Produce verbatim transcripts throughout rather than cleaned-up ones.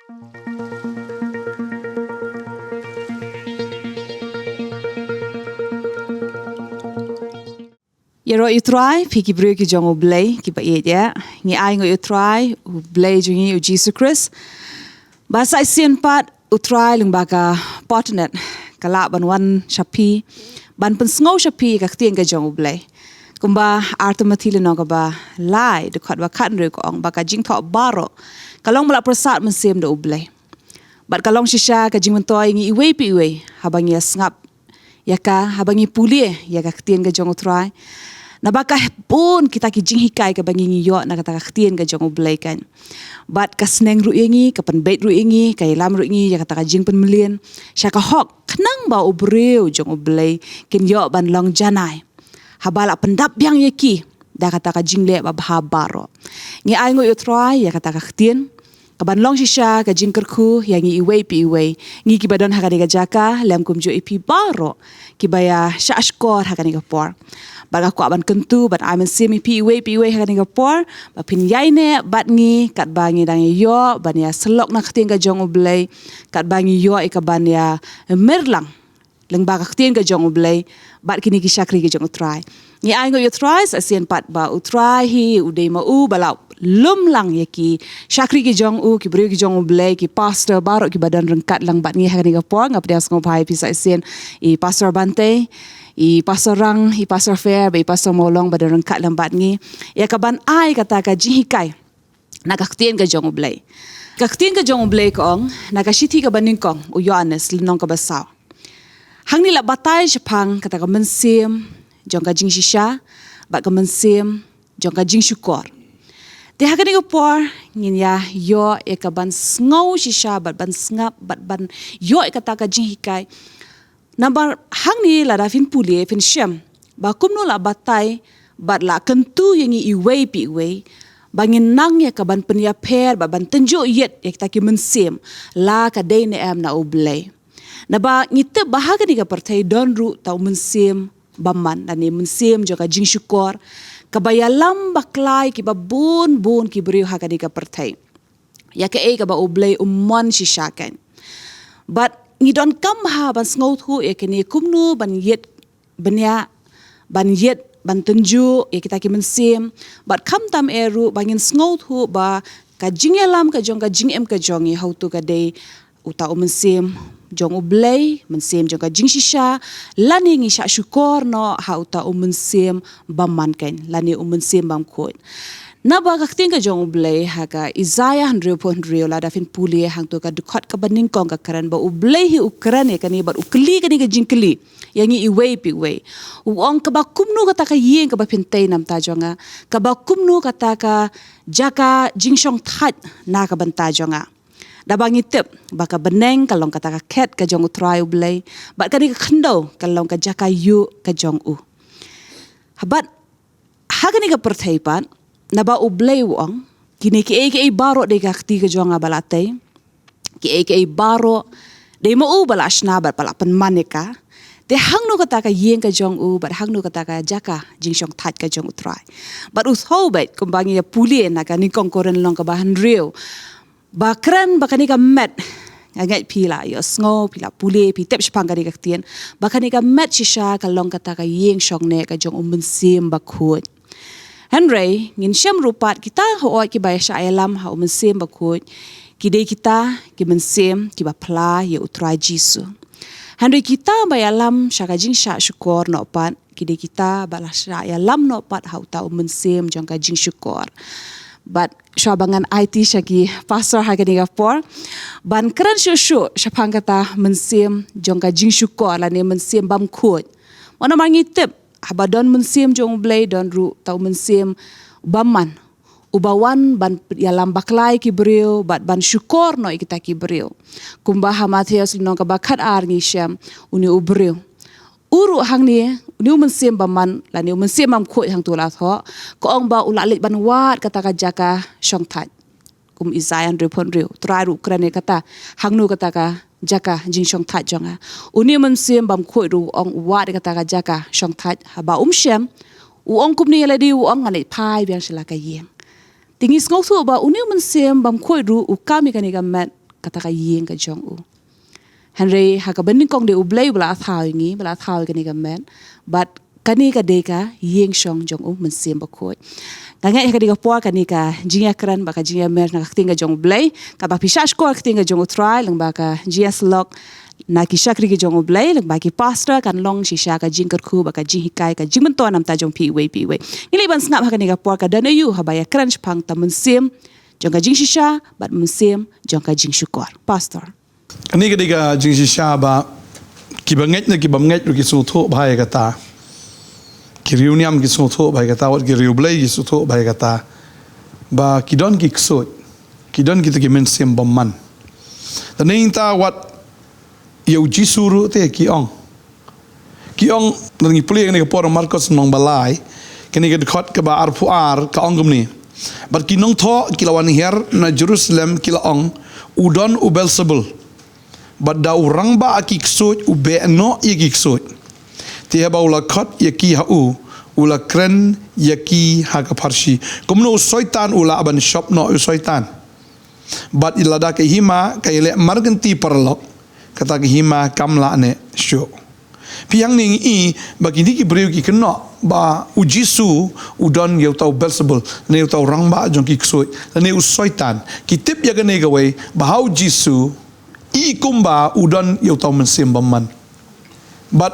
Ïaroh ïa u Trai, phi ki briew ki jong U Blei, ki ba ïeit ïa. Ngi ai nguh ïa u Trai, U Blei jong ngi, u Jisu Khrist. Ba sa shisien pat u Trai lyngba ka Potnet ka lah ban wan sha phi, ban pynsngew sha phi ka ktien ka jong U Blei. Kumba ar Timothi lynnong kaba lai, dkhot ba khathynriew ka ong ba ka jingthoh baroh ka long ba la pyrsad mynsiem da U Blei. Bad ka long shisha ka jingmyntoi ngi iwei pa iwei, haba ngi ïa sngap ïa ka, haba ngi pule ïa ka ktien ka jong u Trai. Naba ka bun kita ki jinghikai kaba ngi ngi ïoh na kata ka ktien ka jong U Blei kan. Bad ka sneng ruh ïa ngi, ka pynbeit ruh ïa ngi, ka ïalam ruh ïa ngi ïa kata ka jingpynmlien sha ka hok, khnang ba u briew jong U Blei kin ïoh ban long janai, haba la pyndap biang ïa ki da kata ka jingleh babha baroh. Ngi ai nguh ïa u Trai ïa kata ka ktien, kaban long shisha ka jingkyrkhu ïa ngi iwei pa iwei, ngi ki ba don ha kane ka jaka, lem kumjuh ïa phi baroh ki ba ïa shahshkor ha kane ka por. Bad nga kwah ban kyntu, ban ai mynsiem ïa phi iwei pa iwei ha kane ka por, ba phin ïaineh bad ngi katba ngi dang ïoh ban ïa syllok na ka ktien ka jong U Blei, katba ngi ïoh ïa kaban ïa mirlang lyngba ka ktien ka jong U Blei bad kine ki shakri ki jong u Trai. Ngi ai nguh ïa u Trai sa shisien pat ba u Trai hi u dei ma u ba la lum lang ïa ki shakri ki jong u, ki briew ki jong U Blei, ki pastor baroh ki ba don ryngkat lang bad ngi ha kane ka por. Nga pdiang sngewbha ïa phi sa shisien, i Pastor Bante, i Pastor Rang, i Pastor Fair, bad i Pastor Mawlong ba don ryngkat lang bad ngi ïa kaban ai kata ka jinghikai na ka ktien ka jong U Blei. Ka ktien ka jong U Blei ka ong, na ka shithi kaba nyngkong u Ïoannis lynnong kaba saw. Hangne la batai shaphang kata ka mynsiem jong ka jingshisha bad ka mynsiem jong ka jingshukor. Te ha kane ka por ngin ïa ïoh ïa kaban sngew shisha bad ban sngap bad ban ïoh ïa kata ka jinghikai. Namar hangne lada phin pule phin shem ba kumno la batai bad la kyntu ïa ngi iwei pa iwei ba ngin nang ïa kaban pynïapher bad ban tynjuh ïit ïa kita ki mynsiem, la ka dei ne em na U Blei. Naba ngi tip ba ha kane ka pyrthei don ruh uta u mynsiem bymman lane mynsiem jong ka jingshukor, kaba ïalam bakla ïa ki babun bun ki briew ha kane ka pyrthei ïa kaei kaba U Blei u mon shisha kan. Bad ngi donkam bha ban sngewthuh ïa kane, kumno ban ïit bniah, ban ïit ban tynjuh ïa kita ki mynsiem. Bad khamtam eh ruh ba ngin sngewthuh ba ka jingïalam ka jong ka jingim ka jong ngi ha uto ka dei uta u mynsiem jong U Blei, mynsiem jong ka jingshisha, lane ngi shah shukor noh ha uta u mynsiem bymman kan, lane u mynsiem bymkhuid. Naba ka ktien ka jong U Blei ha ka Isaïah hynriewphew hynriew, lada phin pule hangto ka dkhot kaba nyngkong ka kren ba U Blei hi u kren ïa kane bad u kylli kane ka jingkylli ïa ngi iwei pa iwei. U ong, kaba kumno kata ka ïing kaba phin tei na bynta jong nga, kaba kumno kata ka jaka jingshongthait na ka bynta jong nga. Naba ngi tip ba ka bneng ka long kata ka khet ka jong U Trai U Blei, bad kane ka khyndew ka long ka jaka ïuh ka jong u. Bad ha kane ka pyrthei pat, naba U Blei u ong, kine kiei kiei baroh dei ka kti ka jong nga ba la tei, kiei kiei baroh dei ma u ba la shna bad ba la pynman ïa ka. Te hangno kata ka ïing ka jong u bad hangno kata ka jaka jingshongthait ka jong U Trai? Bad u thew beit kumba ngi ïa pule na ka Nyngkong Korinth lynnong kaba hynriew, ba kren ba kane ka met, nga ngeit phi la ïohsngew, phi la pule, phi tip shaphang kane ka ktien, ba kane ka met shisha ka long kata ka ïing shongneh ka jong u Mynsiem Bakhuid. Hynrei ngin shem ruh pat kita hooid kiba shah ïalam ha u Mynsiem Bakhuid ki dei kita ki mynsiem kiba phla ïa U Trai Jisu. Hynrei kita ba ïalam sha ka jingshah shukor noh pat ki dei kita ba la shah ïalam noh pat ha uta u mynsiem jong ka jingshukor. Bad shuwa ba ngan aiti sha ki pastor ha kane ka por ban kren shuh shuh shaphang kata mynsiem jong ka jingshukor lane mynsiem bymkhuid. Namar ngi tip haba don mynsiem jong U Blei don ruh uta u mynsiem bymman, uba wan ban ïalam bakla ïa ki briew bad ban shukor noh ïa kita ki briew. Kumba ha Mathaios lynnong kaba khatar ngi shem, une u briew, u ruh hangne, une u mynsiem bymman lane u mynsiem bymkhuid hangto la thoh, ka ong ba u la leit ban wad kata ka jaka shongthait. Kum Isaïah hynriewphew hynriew, Trai ruh u kren ïa kata, hangno kata ka jaka jingshongthait jong nga. Une u mynsiem bymkhuid ruh u ong u wad ïa kata ka jaka shongthait, haba um shem, u ong kumne ïa lade, u ong, ngan leit phai biang sha la ka ïing. Te ngi sngewthuh ba une u mynsiem bymkhuid ruh u kam ïa kane ka met kata ka ïing ka jong u. Hynrei ha kaba nyngkong dei U Blei ba la thaw ïa ngi, ba la thaw ïa kane ka met, bad kane ka dei ka ïing shong jong U Mynsiem Bakhuid. Nga ngeit ha kane ka por kane ka jingïakren bad ka jingïamer na ka ktien ka jong U Blei, kaba phi shah shkor ka ktien ka jong U Trai, lyngba ka jingïasyllok na ki shakri ki jong U Blei, lyngba ki pastor, kan long shisha ka jingkyrkhu bad ka jinghikai, ka jingmyntoi na ka bynta jong phi iwei pa iwei. Ngi leit ban sngap ha kane ka por, ka don aïu haba ïakren shaphang uta u mynsiem jong ka jingshisha bad mynsiem jong ka jingshukor. Pastor. Kane ka dei ka jingshisha ba kiba ngeit ne kibym ngeit ruh ki sngewthuh bha ïa kata. Ki riewniam ki sngewthuh bha ïa kata, wat ki riewblei ki sngewthuh bha ïa kata. Ba ki don ki ksuid, ki don kita ki mynsiem bymman. Te nangta wat ïa U Jisu ruh te ki ong. Ki ong, lada ngi pule kane ka por Markos lynnong ba lai, kane ka dkhot kaba arphew ar ka ong kumne. Bad ki nongthoh ki la wan hiar na Jerusalem ki la ong, u don u Beelzebul. Bad da u rangbah ki ksuid u beh noh ïa ki ksuid. Te haba u la khot ïa ki ha u, u la kren ïa ki ha ka pharshi. Kumno u soitan u lah ban shop noh u soitan. Bad lada ka hima ka ïaleh markynti paralok, kata ka hima kam lah neh shuh. Phi hangne ngi i ba kine ki briew ki kynnoh ba U Jisu u don ïa uta u Beelzebul, lane uta u rangbah jong ki ksuid, lane u soitan. Ki tip ïa kane kawei ba ha U Jisu i kumba u don ïa uta u mynsiem bymman. Bad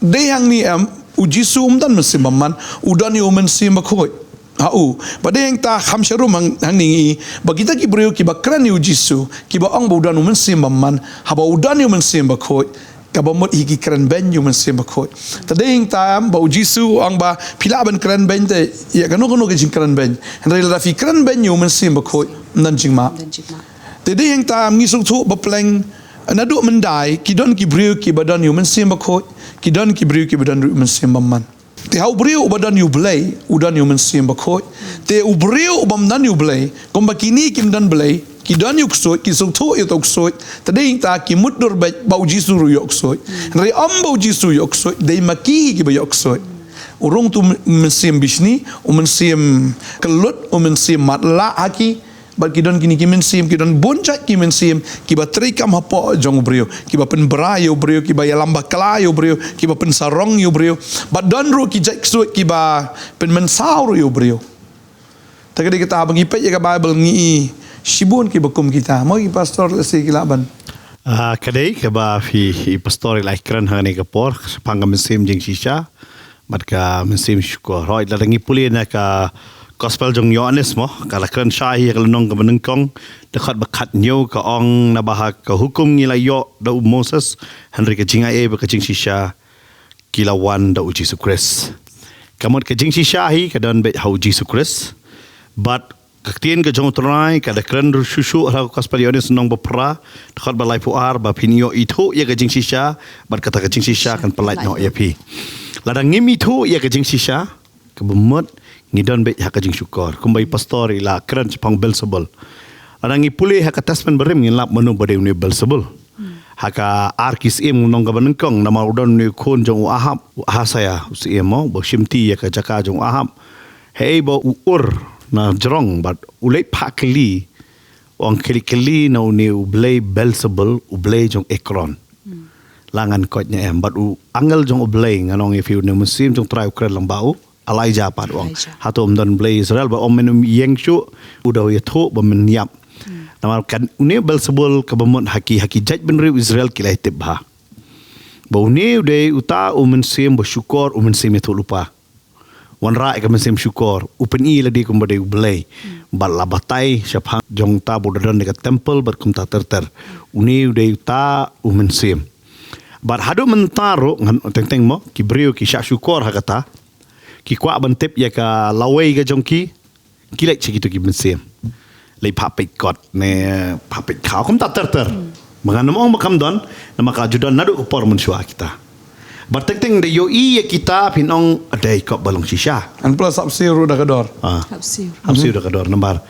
dei hangne em, U Jisu um don mynsiem bymman, u don ïa U Mynsiem Bakhuid ha u. Bad dei hangta kham sharum hang, hangne ngi i ba kita ki briew kiba kren ïa U Jisu, kiba ong ba u don U Mynsiem Bymman, haba u don ïa U Mynsiem Bakhuid, kaba mut hi ki kren beiñ ïa U Mynsiem Bakhuid. Te dei hangta em ba U Jisu u ong ba phi lah ban kren beiñ te ïa kano kano ka jingkren beiñ. Hynrei lada phi kren beiñ ïa U Mynsiem Bakhuid, ym don jingmap. Ym don jingmap. Te dei hangta em ngi sngewthuh ba pleng naduh myndai ki don ki briew kiba don ïa U Mynsiem Bakhuid, ki don ki briew kiba don ïa U Mynsiem Bymman. Te ha u briew uba don ïa U Blei, u don ïa U Mynsiem Bakhuid. Te u briew ubym don ïa U Blei, kumba kine kim don Blei, ki don ïa u ksuid, ki sngewthuh ïa uta u ksuid, te dei hangta ki mutdur beit ba U Jisu ruh u ïoh ksuid. Hynrei ym ba U Jisu u ïoh ksuid, dei ma ki hi kiba ïoh ksuid. U rung uta u mynsiem bishni, u mynsiem kyllut, u mynsiem matlah ha ki, bad ki don kine ki mynsiem, ki don bun jait ki mynsiem, kiba treikam hapoh jong u briew, kiba pynbra ïa u briew, kiba ïalam bakla ïa u briew, kiba pynsarong ïa u briew. Bad don ruh ki jait ksuid, kiba pynmynsaw ruh ïa u briew. Te ka dei kata ba ngi peit ïa ka Baibl ngi i shibun kiba kum kita. Mo ki pastor lehse ki lah ban. Ah, ka dei kaba phi i pastor i la kren hangne ka por, shaphang ka mynsiem jingshisha. Bad ka mynsiem shukor. Hooid, lada ngi pule na ka Gospel jong Ïoannis mo, ka la kren shai ha ka lynnong kaba nyngkong, dkhot ba khathynñiew ka ong naba ha ka hukum ngi la ïoh da u Moses, hynrei ka jingai ei bad ka jingshisha ki la wan da u Jisu Khrist. Ka mut ka jingshisha hi ka don beit ha u Jisu Khrist. Bad ka ktien ka jong u Trai ka da kren ruh shuh shuh ha ka Gospel Ïoannis lynnong ba phra, dkhot ba laiphew ar, ba phin ïoh ithuh ïa ka jingshisha, bad kata ka jingshisha kan pyllait noh ïa phi. Lada ngim ithuh ïa ka jingshisha, kaba mut ngi don beit ha ka jingshukor. Kumba i pastor i la kren shaphang Beelzebul. Lada ngi pule ha ka Testament Barim ngin lap mano ba dei une u Beelzebul. Ha ka ar ki Syiem lynnong kaba nyngkong, namar u don une u khun jong u Ahab, u Ahasia, u syiem mo, ba shimti ïa ka jaka jong u Ahab. Haei ba u ur na jrong bad u leit phah kylli, u ong khie leit kylli na une u blei Beelzebul, u blei jong Ekron. La ngan koit ne em, bad u angel jong u Blei, ngan ong ïa phi, une u mynsiem jong u Trai u kren lang ba u Elijah pat, u ong. Elijah. Hato ym don Blei Israel, ba ym men ym ïeng shuh, u da ïathuh ba men ïap. Namar kan une u Beelzebul kaba mut ha ki, ha ki jaitbynriew Israel ki la tip bha ba une u dei uta u mynsiem ba shukor, u mynsiem ïathuhlypa. Wanrah ïa ka mynsiem shukor, u pyni lade kumba dei u blei. Bad la batai shaphang jong uta ba u da don ha ka temple bad kumta ter ter. Une u dei uta u mynsiem. Bad haduh mynta ruh, ngan teng teng mo, ki briew ki shah shukor ha kata. Ki kwah ban tip ïa ka lawei ka jong ki, ki leit sha kito ki mynsiem. Leit phah peit kot ne phah peit khaw, kumta ter ter. Ba ngan ym ong ba kam don, namar ka ju don naduh ka por mynshuwa kita. Bad teng teng da ïohi ïa kita phin ong, dei kot ba long shisha. Ngan pule sap siew ruh da ka dor. Ah. Sap siew. Sap siew da ka dor, namar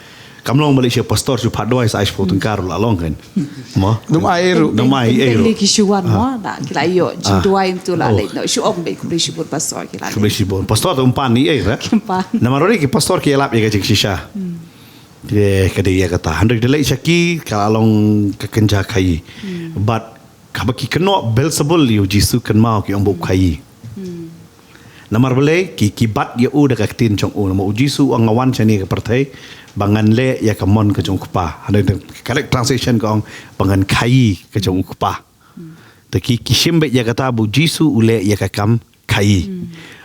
kam long ba leit sha pastor shu phah duwai sa ai shiphew tyngka ruh la long kan. Mo. Dum ai ruh. Dum ai ruh. Ki shu wan mo, da ki la ïoh jingduwai, ym tu la leit noh shu ong ba khublei shibun pastor, ki la. Khublei shibun pastor, te ym pan ei ei re. Ym pan. Namar ruh ki pastor ki ïalap ïa ka jingshisha. Ye, ka dei ïa kata. Hynrei da leit sha ki, ka la long ka kynja khaïi. Bad kaba ki kynnoh Beelzebul ïa u Jisu, kynmaw, ki ong ba u khaïi. Namar balei? Ki, ki bat ïa u da ka ktien jong u. Namar u Jisu u ong, nga wan shane ka pyrthei ba ngan leh ïa ka mon ka jong u Kpa. Hynrei da correct translation ka ong ba ngan khaïi ka jong u Kpa. Te ki, ki shim beit ïa kata ba u Jisu u leh ïa ka kam khaïi.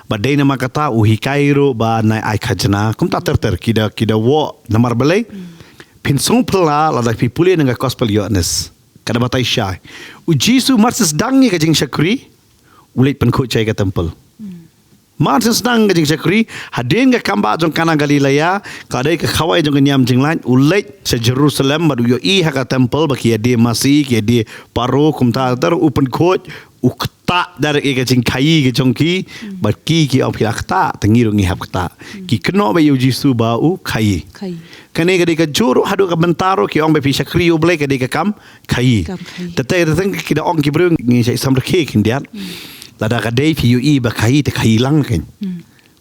Bad dei namar kata u hikai ruh ba nai ai khajna. Kumta ter ter, ki da, ki da woh, namar balei? Phin sngewphylla lada phi pule na ka Gospel Ïoannis, ka da batai shai, u Jisu mar shu sdang ïa ka jingshakri, u leit pynkhuid sha ka temple. Mar shu sdang ka jingshakri, hadien ka kambah jong Kana Galilea, ka dei ka khawai jong ka niam jinglait, u leit sha Jerusalem bad u ïohi ha ka temple ba ki ïa die masi, ki ïa die paro, kumta ter, u pynkhuid, u ktah direct ïa ka jingkhaïi ka jong ki. Bad ki, ki ong, phi la ktah, te ngi ruh ngi hap ktah. Ki kynnoh beit ïa u Jisu ba u khaïi. Khaïi. Kane ka dei kajuh ruh, haduh ka bynta ruh ki ong ba phi shakri ïa u Blei, ka dei ka kam khaïi. Kam khaïi. Te te te ki da ong ki briew, ngi shait sam rkhie khyndiat. Lada ka dei phi ïohi ba khaïi, te khaïi lang kein.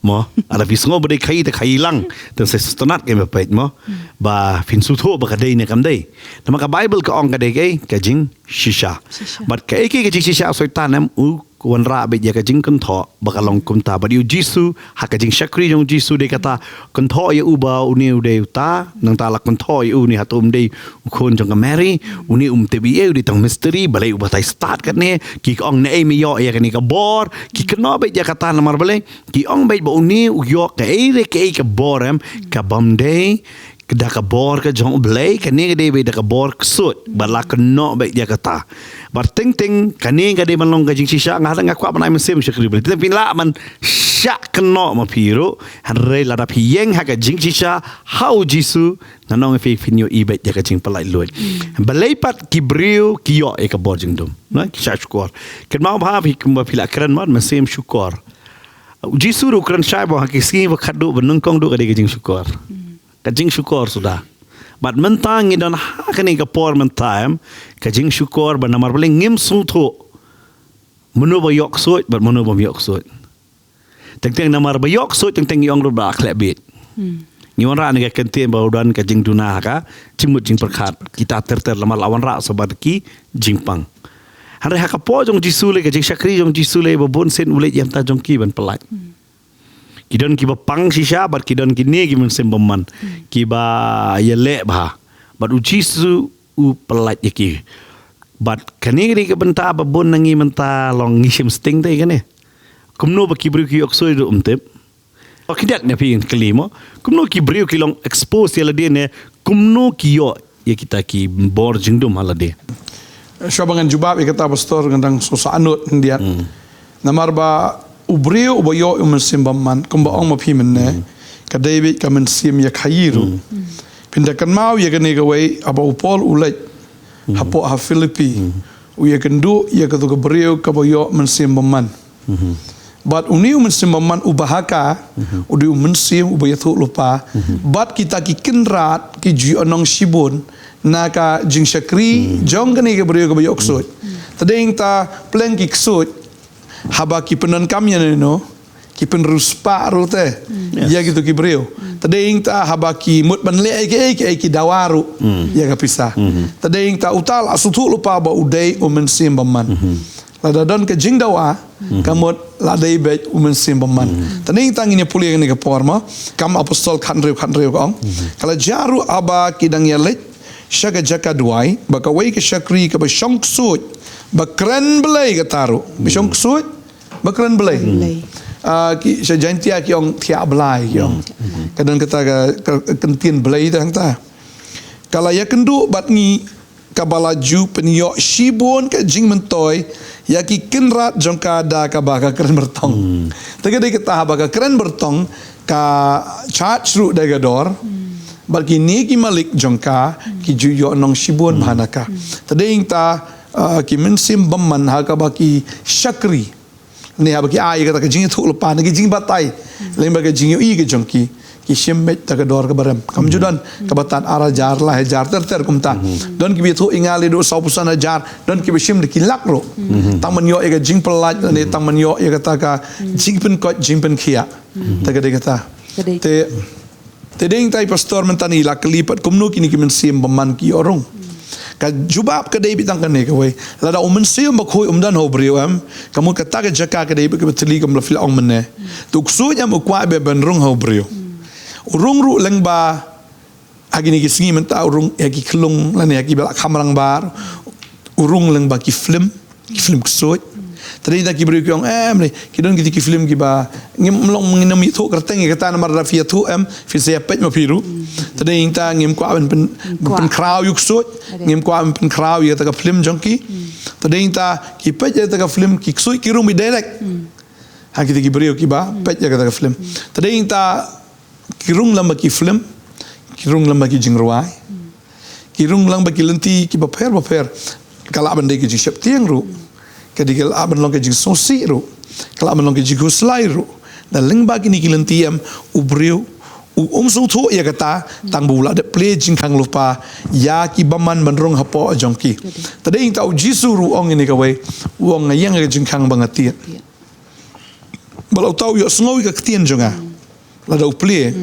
Mo, lada phi sngew ba dei khaïi, te khaïi lang. Te sa sngewtynnat kein ba peit, mo, ba phin sngewthuh ba ka dei ne kam dei. Namar ka Baibl ka ong ka dei kaei? Ka jingshisha. Shisha. Bad kaei kaei ka jingshisha, u Soitan em, u wanrah beit ïa ka jingkynthoh ba ka long kumta. Bad ïa u Jisu, ha ka jingshakri jong u Jisu, dei kata, kynthoh ïa u ba une u dei uta, nangta la kynthoh ïa u une hato um dei u khun jong ka Mary, une um tip ei ei, u dei tang misteri, balei u batai stad katne, ki ong, naei me ïoh ïa kane ka bor, ki kynnoh beit ïa kata. Namar balei? Ki ong beit ba une u ïoh kaei re kaei ka bor em, ka bym dei da ka bor ka jong u Blei, kane ka dei beit da ka bor ksuid, bad la kynnoh beit ïa kata. Bad teng teng kane ka dei ban long ka jingshisha, nga, nga kwah ban ai mynsiem shakri Blei. Te phin lah ban shah kynnoh ma phi ruh, hynrei lada phi ïeng ha ka jingshisha ha u Jisu, ngan ong ïa phi, phin ïohi beit ïa ka jingpyllait luid. Balei pat ki briew ki ïoh ïa ka bor jingdum? Na, ki shah shukor. Kynmaw ba phi, kumba phi la kren, mat, mynsiem shukor. U Jisu ruh u kren shai ba ha ki sngi ba khatduh ba nyngkong duh ka dei ka jingshukor. Ka jingshukor suda. Bad mynta ngi don ha kane ka por mynta em, ka jingshukor ba namar balei ngim sngewthuh mano ba ïoh ksuid bad mano bym ïoh ksuid. Teng teng namar ba ïoh ksuid, teng teng ngi ong ruh ba khleh bit. Ngi wanrah na ka ktien ba u don ka jingduna ha ka jingmut jingpyrkhat. Kita ter ter namar la wanrah sa bad ki jingpang. Hynrei ha ka por jong u Jisu lei, ka jingshakri jong u Jisu lei, ba bun sien u leit ïa mynta jong ki ban pyllait. Ki don kiba pang shisha, bad ki don kine ki mynsiem bymman, kiba ïaleh bha. Bad u Jisu u pyllait ïa ki. Bad kane ka dei ka bynta ba bun na ngi mynta long ngi shim sting te kane. Kumno ba ki briew ki ïoh ksuid ruh ym tip. Ba khyndiat na phi kylli mo, kumno ki briew ki long expose ïa lade ne kumno ki ïoh ïa kita ki bor jingdum ha lade. Shuwa ba ngan jubab ïa kata, Pastor, ngan dang sngewsih anut khyndiat. Namar ba u briew uba ïoh u mynsiem bymman, kumba ong ma phi mynne, ka dei beit ka mynsiem ïa khaïi ruh. Phin da kynmaw ïa kane kawei, haba u Paul u leit hapoh ha Philippi, u ïakynduh ïa kato ka briew kaba ïoh mynsiem bymman. Bad une u mynsiem bymman uba ha ka, u dei u mynsiem uba ïathuhlypa. Bad kita ki kynrad ki ju ïoh nong shibun na ka jingshakri jong kane ka briew kaba ïoh ksuid. Te dei ta pleng ki ksuid, haba ki pyndonkam ïa no, ki pynriewspah ruh te ïa kito ki briew. Te dei ta haba ki mut ban leh ïa kiei kiei ki dawa ruh ïa ka pisa. Te dei ta uta la sngewthuh lypa ba u dei u mynsiem bymman. Lada don ka jingdawa, ka mut la dei beit u mynsiem bymman. Te dei ta ngin ïa pule kane ka por mo, Kam Apostol khathynriew khathynriew ka ong, ka la jia ruh haba ki dang ïaleit sha ka jaka duwai, ba kawei ka shakri kaba shong ksuid ba kren Blei, kata ruh. Ba shong ksuid ba kren Blei. Blei. Ah, ki, sha Jaintia ki ong thiah blai ki ong. Ka don kata ka, ka, ka kyntien Blei te hangta. Ka la ïakynduh bad ngi, kaba la ju pynïoh shibun ka jingmyntoi ïa ki kynrad jong ka da kaba ka kren byrtong. Te ka dei kata, haba ka kren byrtong, ka charge ruh da ka dor. Bad kine ki malik jong ka ki ju ïoh nong shibun bha na ka. Te dei ta, ah, ki mynsiem bymman ha kaba ki shakri. Ne haba ki ai kata ka jingïathuhlypa ne ki jingbatai lyngba ka jingïohi ka jong ki, ki shim beit da ka dor kaba rem. Kam ju don kaba tad ar hajar, lai hajar, ter ter kumta. Don kiba ïathuh ïa nga lei haduh sawphew san hajar, don kiba shim da ki lak ruh. Tang ban ïoh ïa ka jingpyllait ne tang ban ïoh ïa kata ka jingpynkoit jingpynkhiah. Te ka dei kata. Ka dei. Te Te dei tang i pastor mynta ngi la kylli pat kumno kine ki mynsiem bymman ki ïoh rung. Ka jubab ka dei beit tang kane kawei. Lada u Mynsiem Bakhuid um don ha u briew em, ka mut kata ka jaka ka dei beit kaba thylli kumba phi la ong mynne. Te u ksuid em u kwah beit ban rung ha u briew. U rung ruh lyngba ha kine ki sngi mynta u rung ha ki khyllung lane ha ki ba la kham rangbah. U rung lyngba ki film, ki film ksuid. Te dei tang ki briew ki ong em, ki don kiti ki film kiba ngim long ngin ym ïathuh kyrteng ïa kata namar lada phi ïathuh em phin sa ïapeit ma phi ruh. Te dei tang ngim kwah ban pyn, pynkhraw ïa u ksuid, ngim kwah ban pynkhraw ïa kata ka film jong ki. Te dei tang ki peit ïa kata ka film ki ksuid ki rung beit direct ha kiti ki briew kiba peit ïa kata ka film. Te dei tang ki rung lyngba ki film, ki rung lyngba ki jingrwai, ki rung lyngba ki lynti kiba pher bapher. Ka lah ban dei ka jingsheptieng ruh, ka dei ka lah ban long ka jingsngewsih ruh, ka lah ban long ka jingkhuslai ruh. Da lyngba kine ki lynti em u briew u um sngewthuh ïa kata tang ba u la dep plie jingkhang lypa ïa ki bymman ban rung hapoh jong ki. Te dei tang u Jisu ruh u ong ïa kane kawei, u ong nga ïeng ha ka jingkhang ba nga tied. Ba la uta u ïohsngew ïa ka ktien jong nga. Lada u plie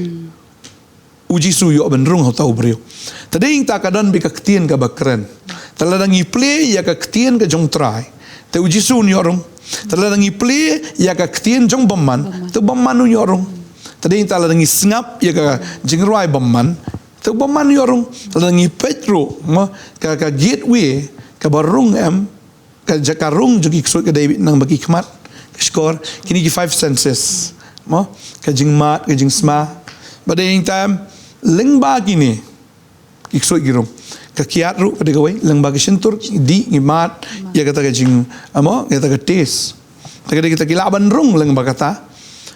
u Jisu u ïoh ban rung ha uta u briew. Te dei tang ka don beit ka ktien kaba kren. Te lada ngi plie ïa ka ktien ka jong u Trai, te u Jisu un ïoh rung. Te lada ngi plie ïa ka ktien jong bymman, te u bymman un ïoh rung. Te dei tang lada ngi sngap ïa ka jingrwai bymman, te u bymman un ïoh rung. Te lada ngi peit ruh mo ka, ka gateway kaba rung em, ka jaka rung jong ki ksuid ka dei beit nang ba ki khmat, ka shkor, kine ki five senses mo, ka jingmad, ka jingsma. Ba dei tang lyngba kine ki ksuid ki rung. Ka kiad ruh ka dei kawei, lyngba ka shyntur ngi dih ngi mad ïa kata ka jing, mo, ïa kata ka taste. Te ka dei kata ki lah ban rung lyngba kata.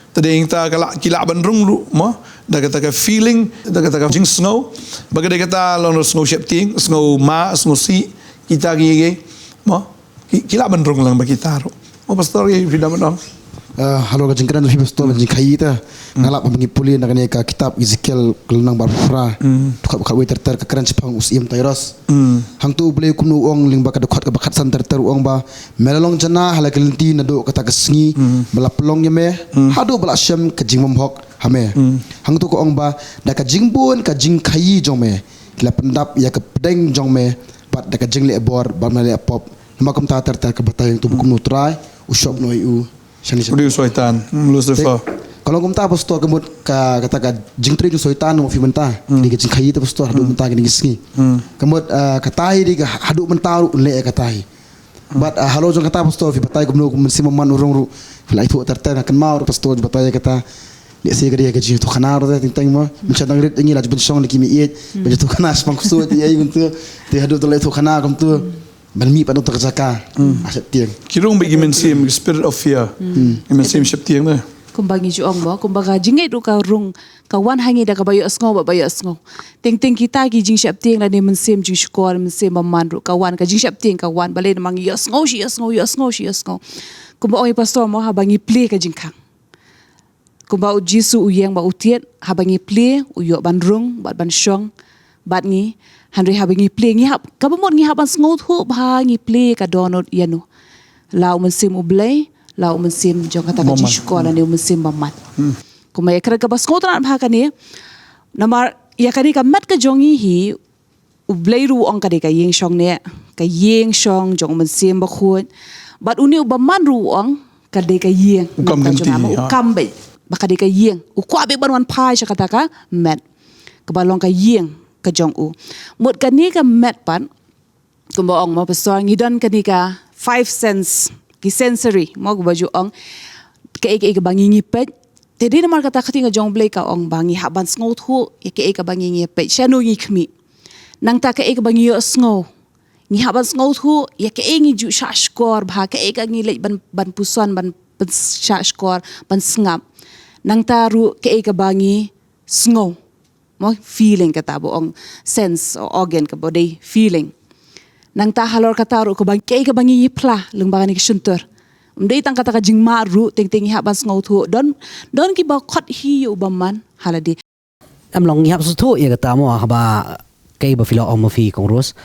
Te dei tang ka lah, ki lah ban rung ruh mo da kata ka feeling, da kata ka jingsngew. Ba ka dei kata long ruh sngew sheptieng, sngew mad, sngewsih, kita ki, ki mo, ki, ki lah ban rung lyngba kita ruh. Mo pastor, ki phi da ban ong? Ah, halor ka jingkren phi pastor, jingkhaïi te. Nga lah ban ngi pule na kane ka kitab Ezekiel ka lynnong ba arphew phra. Dkhot ba khatwei ter ter ka kren shaphang u syiem Tyrus. Hangto u Blei kumno u ong lyngba ka dkhot kaba khatsan ter ter u ong ba me la long jana ha la ka lynti naduh kata ka sngi ba la pynlong ïa me haduh ba la shem ka jingbymhok ha me. Hangto ka ong ba da ka jingbun ka jingkhaïi jong me ki la pyndap ïa ka pdeng jong me bad da ka jingleh bor bad me leh pop. Namar kumta ter ter ka batai hangto ba kumno u Trai u shop noh ïa u shane shane. U dei u Soitan, hmm, Lucifer. Te ka long kumta pastor, ka mut ka, kata ka jingtrei jong u Soitan mo phi mynta. Kine ki jingkhaïi te pastor haduh mynta kine ki sngi. Ka mut, ah, kata hi dei ka haduh mynta ruh un leh ïa kata hi. Bad, ah, halor jong kata pastor phi batai kumno kum mynsiem bymman u rung ruh. Phi la ïathuh ter ter, nga kynmaw ruh pastor batai ïa kata. Lehse ka dei ka jingïathuhkhana ruh te teng teng mo. Mynsiem dang rit ïa ngi la ju pynshong da ki meiieit. Ban ïathuhkhana shaphang ksuid ïa i kumto. Te haduh te la ïathuhkhana kumto. Ban mih pat na uta ka jaka. Ah, sheptieng. Ki rung beit ki mynsiem, ki spirit of fear. Ki mynsiem sheptieng te. Kumba ngi ju ong mo, kumba ka jingngeit ruh ka rung, ka wan ha ngi da kaba ïohsngew bad ba ïohsngew. Teng teng kita ki jingsheptieng lane mynsiem jingshukor, mynsiem bymman ruh ka wan, ka jingsheptieng ka wan, balei namar ngi ïohsngew shi ïohsngew, ïohsngew shi ïohsngew. Kumba ong i pastor mo, haba ngi plie ka jingkhang. Kumba u Jisu u ïeng bad u tied, haba ngi plie, u ïoh ban rung bad ban shong bad ngi, hynrei haba ngi plie, ngi hap, kaba mut ngi hap ban sngewthuh ba ngi plie ka dohnud ïano. La u Mynsiem U Blei, la u mynsiem jong kata ka jingshukor lane u mynsiem bymman. Kumba ïa kren kaba sngewtynnat bha kane, namar ïa kane ka met ka jong ngi hi, U Blei ruh u ong ka dei ka ïing shongneh, ka ïing shong jong u Mynsiem Bakhuid. Bad une u bymman ruh u ong ka dei ka ïing. U kam ka jong lynti, u kam beit. Ba ka dei ka ïing. U kwah beit ban wan phai sha kata ka met. Kaba long ka ïing ka jong u. Mut kane ka met pat, kumba ong mo pastor, ngi don kane ka five sense, ki sensory, mo kumba ju ong. Kaei kaei kaba ngi ngi peit. Te dei namar kata ka ktien ka jong U Blei ka ong ba ngi hap ban sngewthuh ïa kaei kaba ngi ngi peit. Shano ngi khmih. Nangta kaei kaba ngi ïohsngew. Ngi hap ban sngewthuh ïa kaei ngi ju shah shkor bha, kaei ka ngi leit ban, ban puson, ban, ban shah shkor, ban sngap. Nangta ruh kaei kaba ngi sngew. Mo, feeling kata ba ong sense or organ kaba dei feeling. Nangta halor kata ruh kaba kaei kaba ngi ngi phla lyngba kane ka shyntur. Ym dei tang kata ka jingmad ruh, teng teng ngi hap ban sngewthuh. Don, don kiba khot hi ïa u bymman ha lade. Em long ngi hap sngewthuh ïa kata mo, haba kaei ba phi la ong ma phi kong Rose.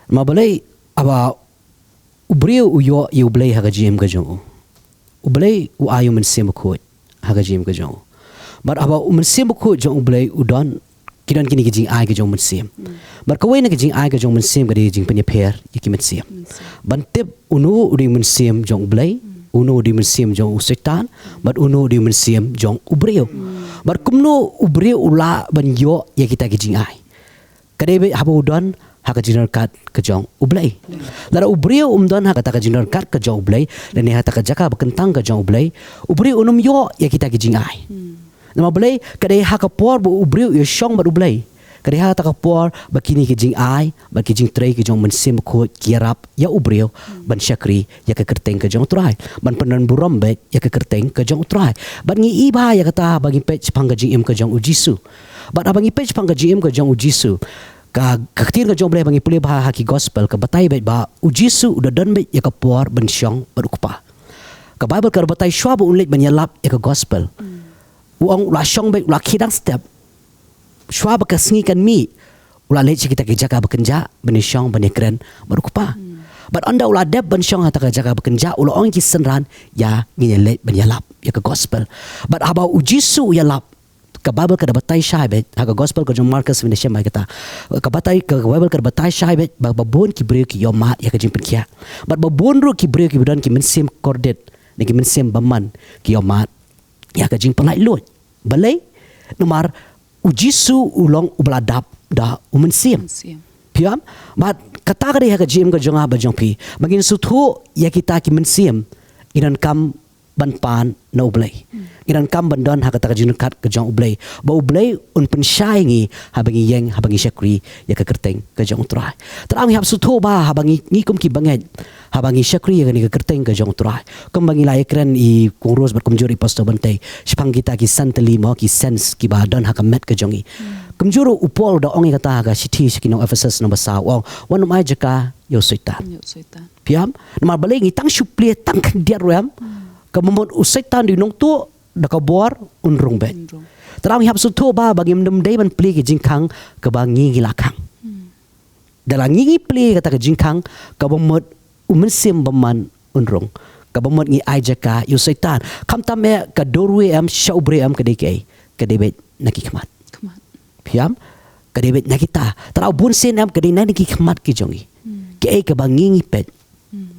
Ma balei haba u briew u ïoh ïa U Blei ha ka jingim ka jong u, U Blei u ai u Mynsiem Bakhuid ha ka jingim ka jong u. Bad haba u Mynsiem Bakhuid jong U Blei u don, ki don kine ki jingai ka jong u Mynsiem. Bad kawei na ki jingai ka jong u Mynsiem ka dei ka jingpynïapher ïa ki mynsiem. Mynsiem. Ban tip uno u dei u mynsiem jong U Blei, uno u dei u mynsiem jong u Soitan, bad uno u dei u mynsiem jong u briew. Bad kumno u briew u lah ban ïoh ïa kita ki jingai? Ka dei beit haba u don ha ka jingdon ryngkat ka jong U Blei. Lada u briew um don ha kata ka jingdon ryngkat ka jong U Blei, lane ha kata ka jaka ba kyntang ka jong U Blei, u briew un ym ïoh ïa kita ki jingai. Namar balei? Ka dei ha ka por ba u briew u ïashong bad U Blei, ka dei ha kata ka por ba kine ki jingai, ba ki jingtrei ki jong u Mynsiem Bakhuid ki ïarap ïa u briew ban shakri ïa ka kyrteng ka jong U Trai, ban pyndonburom beit ïa ka kyrteng ka jong U Trai. Bad ngi i bha ïa kata haba ngi peit shaphang ka jingim ka jong u Jisu. Bad haba ngi peit shaphang ka jingim ka jong u Jisu, ka, ka ktien ka jong U Blei ba ngi pule bha ha ki gospel ka batai beit ba u Jisu u da don beit ïa ka por ban shong bad u Kpa. Ka Baibl ka batai shuwa ba un leit ban ïalap ïa ka gospel, u ong u la shong beit, u la khie dang step. Shuwa ba ka sngi kan mih, u la leit sha kita ki jaka ba kynjah ban ïashong ban ïakren bad u Kpa. Bad ynda u la dep ban shong ha kata ka jaka ba kynjah, u la ong ïa ki synran, ïa, ngin ïa leit ban ïalap ïa ka gospel. Bad haba u Jisu u ïalap, ka Baibl ka da batai shai beit ha ka gospel ka jong u Markus, ban ïashem ïa kata. Ka batai, ka Baibl ka da batai shai beit ba, ba bun ki briew ki ïohmad ïa ka jingpynkhiah. Bad ba bun ruh ki briew kiba don ki mynsiem kordit ne ki mynsiem bymman ki ïohmad ïa ka jingpyllait luid. Balei? Namar u Jisu u long uba la dap da u Mynsiem. Mynsiem. Phi ïohi? Bad kata ka dei ha ka jingim ka jong nga bad jong phi, ba ngin sngewthuh ïa kita ki mynsiem, ngin donkam ban pan na U Blei. Ngin donkam ban don ha kata ka jingryngkat ka jong U Blei, ba U Blei un pynshai ïa ngi haba ngi ïeng, haba ngi shakri ïa ka kyrteng ka jong U Trai. Te ngi hap sngewthuh ba haba ngi, ngi kum ki bangeit, haba ngi shakri ïa kane ka kyrteng ka jong U Trai, kumba ngi la ïakren, i Kong Rose bad kumjuh i Pastor Bantei, shaphang kita ki san tylli mo, ki sense kiba don ha ka met ka jong ngi. Kumjuh u Paul u da ong ïa kata ha ka shithi sha ki nong Ephesus number saw, u ong, wat nym ai jaka ïa u Soitan. Ïa u Soitan. Phi ïohi? Namar balei? Ngi tang shu plie tang khyndiat ruh em, kaba mut u Soitan u nongtuh, da ka bor un rung beit. Un rung. Te ngi hap sngewthuh ba, ba ngim dei ban plie ki jingkhang kaba ngi ngi la khang. Da la ngi ngi plie kata ka jingkhang, kaba mut u mynsiem bymman un rung, kaba mut ngi ai jaka ïa u Soitan. Khamtam eh ka doorway em sha u briew em ka dei kaei? Ka dei beit na ki khmat. Khmat. Phi ïohi? Ka dei beit na kita. Te bun sien em ka dei na ki khmat ki jong ngi. Kaei kaba ngi ngi peit.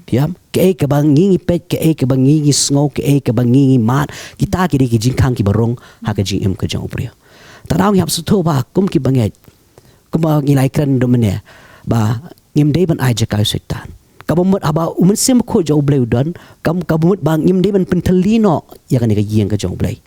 Phi ïohi? Kaei kaba ngi ngi peit, kaei kaba ngi ngi sngew, kaei kaba ngi ngi mad, kita ki dei ki jingkhang kiba rung ha ka jingim ka jong u briew. Te ngi hap sngewthuh ba kum ki bangeit, kumba ngi la ïakren mynne, ba ngim dei ban ai jaka ïa u Soitan. Kaba mut haba u Mynsiem Bakhuid jong u Blei u don, kam, kaba mut ba ngim dei ban pynthylli noh ïa kane ka ïing ka jong u Blei.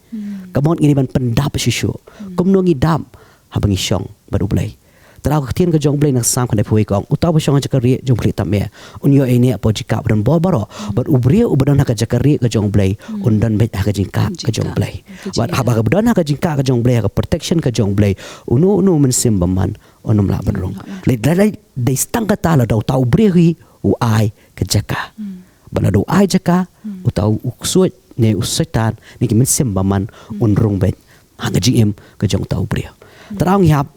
Kaba mut ngi dei ban pyndap shuh shuh. Kumno ngi dap? Haba ngi shong bad u Blei. Te ka ktien ka jong u Blei na Salm khyndai phew wei ka ong, uta uba shong ha jaka rieh jong u Khlieh tam eh, un ïoh ïa kane ka jaka ba don bor baroh. Bad u briew uba don ha ka jaka rieh ka jong u Blei, un don beit ha ka jingkah ka jong u Blei. Bad haba ka ba don ha ka jingkah ka jong u Blei, ha ka protection ka jong u Blei, uno uno u mynsiem bymman un ym lah ban rung. Lei, lei, lei, dei tang kata lada uta u briew hi u ai ka jaka. Bad lada u ai jaka, uta u ksuid ne u Soitan ne ki mynsiem bymman un rung beit ha ka jingim ka jong uta u briew. Te ngi hap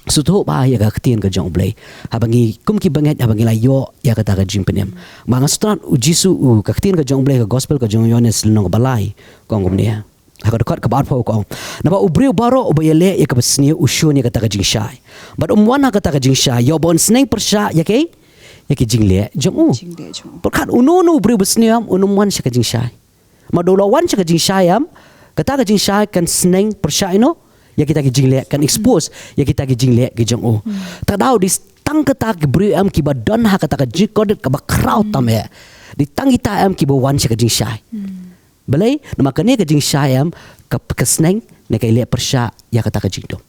sngewthuh ba ïa ka ktien ka jong u Blei, haba ngi kum ki bangeit, haba ngi la ïoh ïa kata ka jingpynim. Ba nga sngewthuh u Jisu, u, ka ktien ka jong u Blei, ka gospel ka jong u Ïoannis lynnong kaba lai, ka ong kumne. Ha ka dkhot kaba arphew ka ong, naba u briew baroh uba ïaleh ïa kaba sniew u shun ïa kata ka jingshai. Bad um wan ha kata ka jingshai ïoh ba un sneng pyrshah ïa ki, ïa ki jingleh jong u. Jingleh jong u. Pyrkhat, uno uno u briew ba sniew em un ym wan sha ka jingshai. Namar lada u la wan sha ka jingshai em, kata ka jingshai kan sneng pyrshah ïa u, ïa kita ki jingleh, kan expose ïa kita ki jingleh ki jong u. Te dei tang kata ki briew em kiba don ha kata ka jingkordit kaba khraw tam eh. Dei tang kita em kiba wan sha ka jingshai. Balei? Namar kane ka jingshai em, ka, ka sneng ne ka ïaleh pyrshah ïa kata ka jingdum.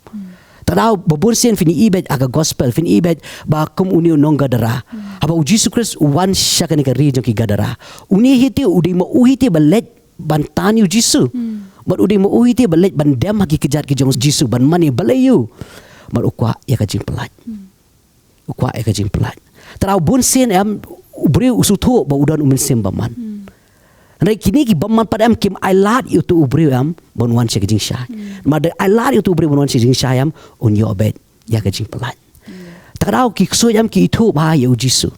Te ba bun sien phin ïohi beit ha ka gospel, phin ïohi beit ba kum une u nong Gadara. Haba u Jisu Khrist u wan sha kane ka ri jong ki Gadara, une hi te u dei ma u hi te ba leit ban tan ïa u Jisu. Bad u dei ma u hi te ba leit ban dem ha ki kjat ki jong u Jisu ban mane balei ïa u. Bad u kwah ïa ka jingpyllait. U kwah ïa ka jingpyllait. Te bun sien em, u briew u sngewthuh ba u don u mynsiem bymman. Hynrei kine ki bymman pat em kim ailad ïa uto u briew em ban wan sha ka jingshai. Namar lada ailad ïa uto u briew ban wan sha ka jingshai em, un ïoh beit ïa ka jingpyllait. Te ki ksuid em ki ithuh bha ïa u Jisu.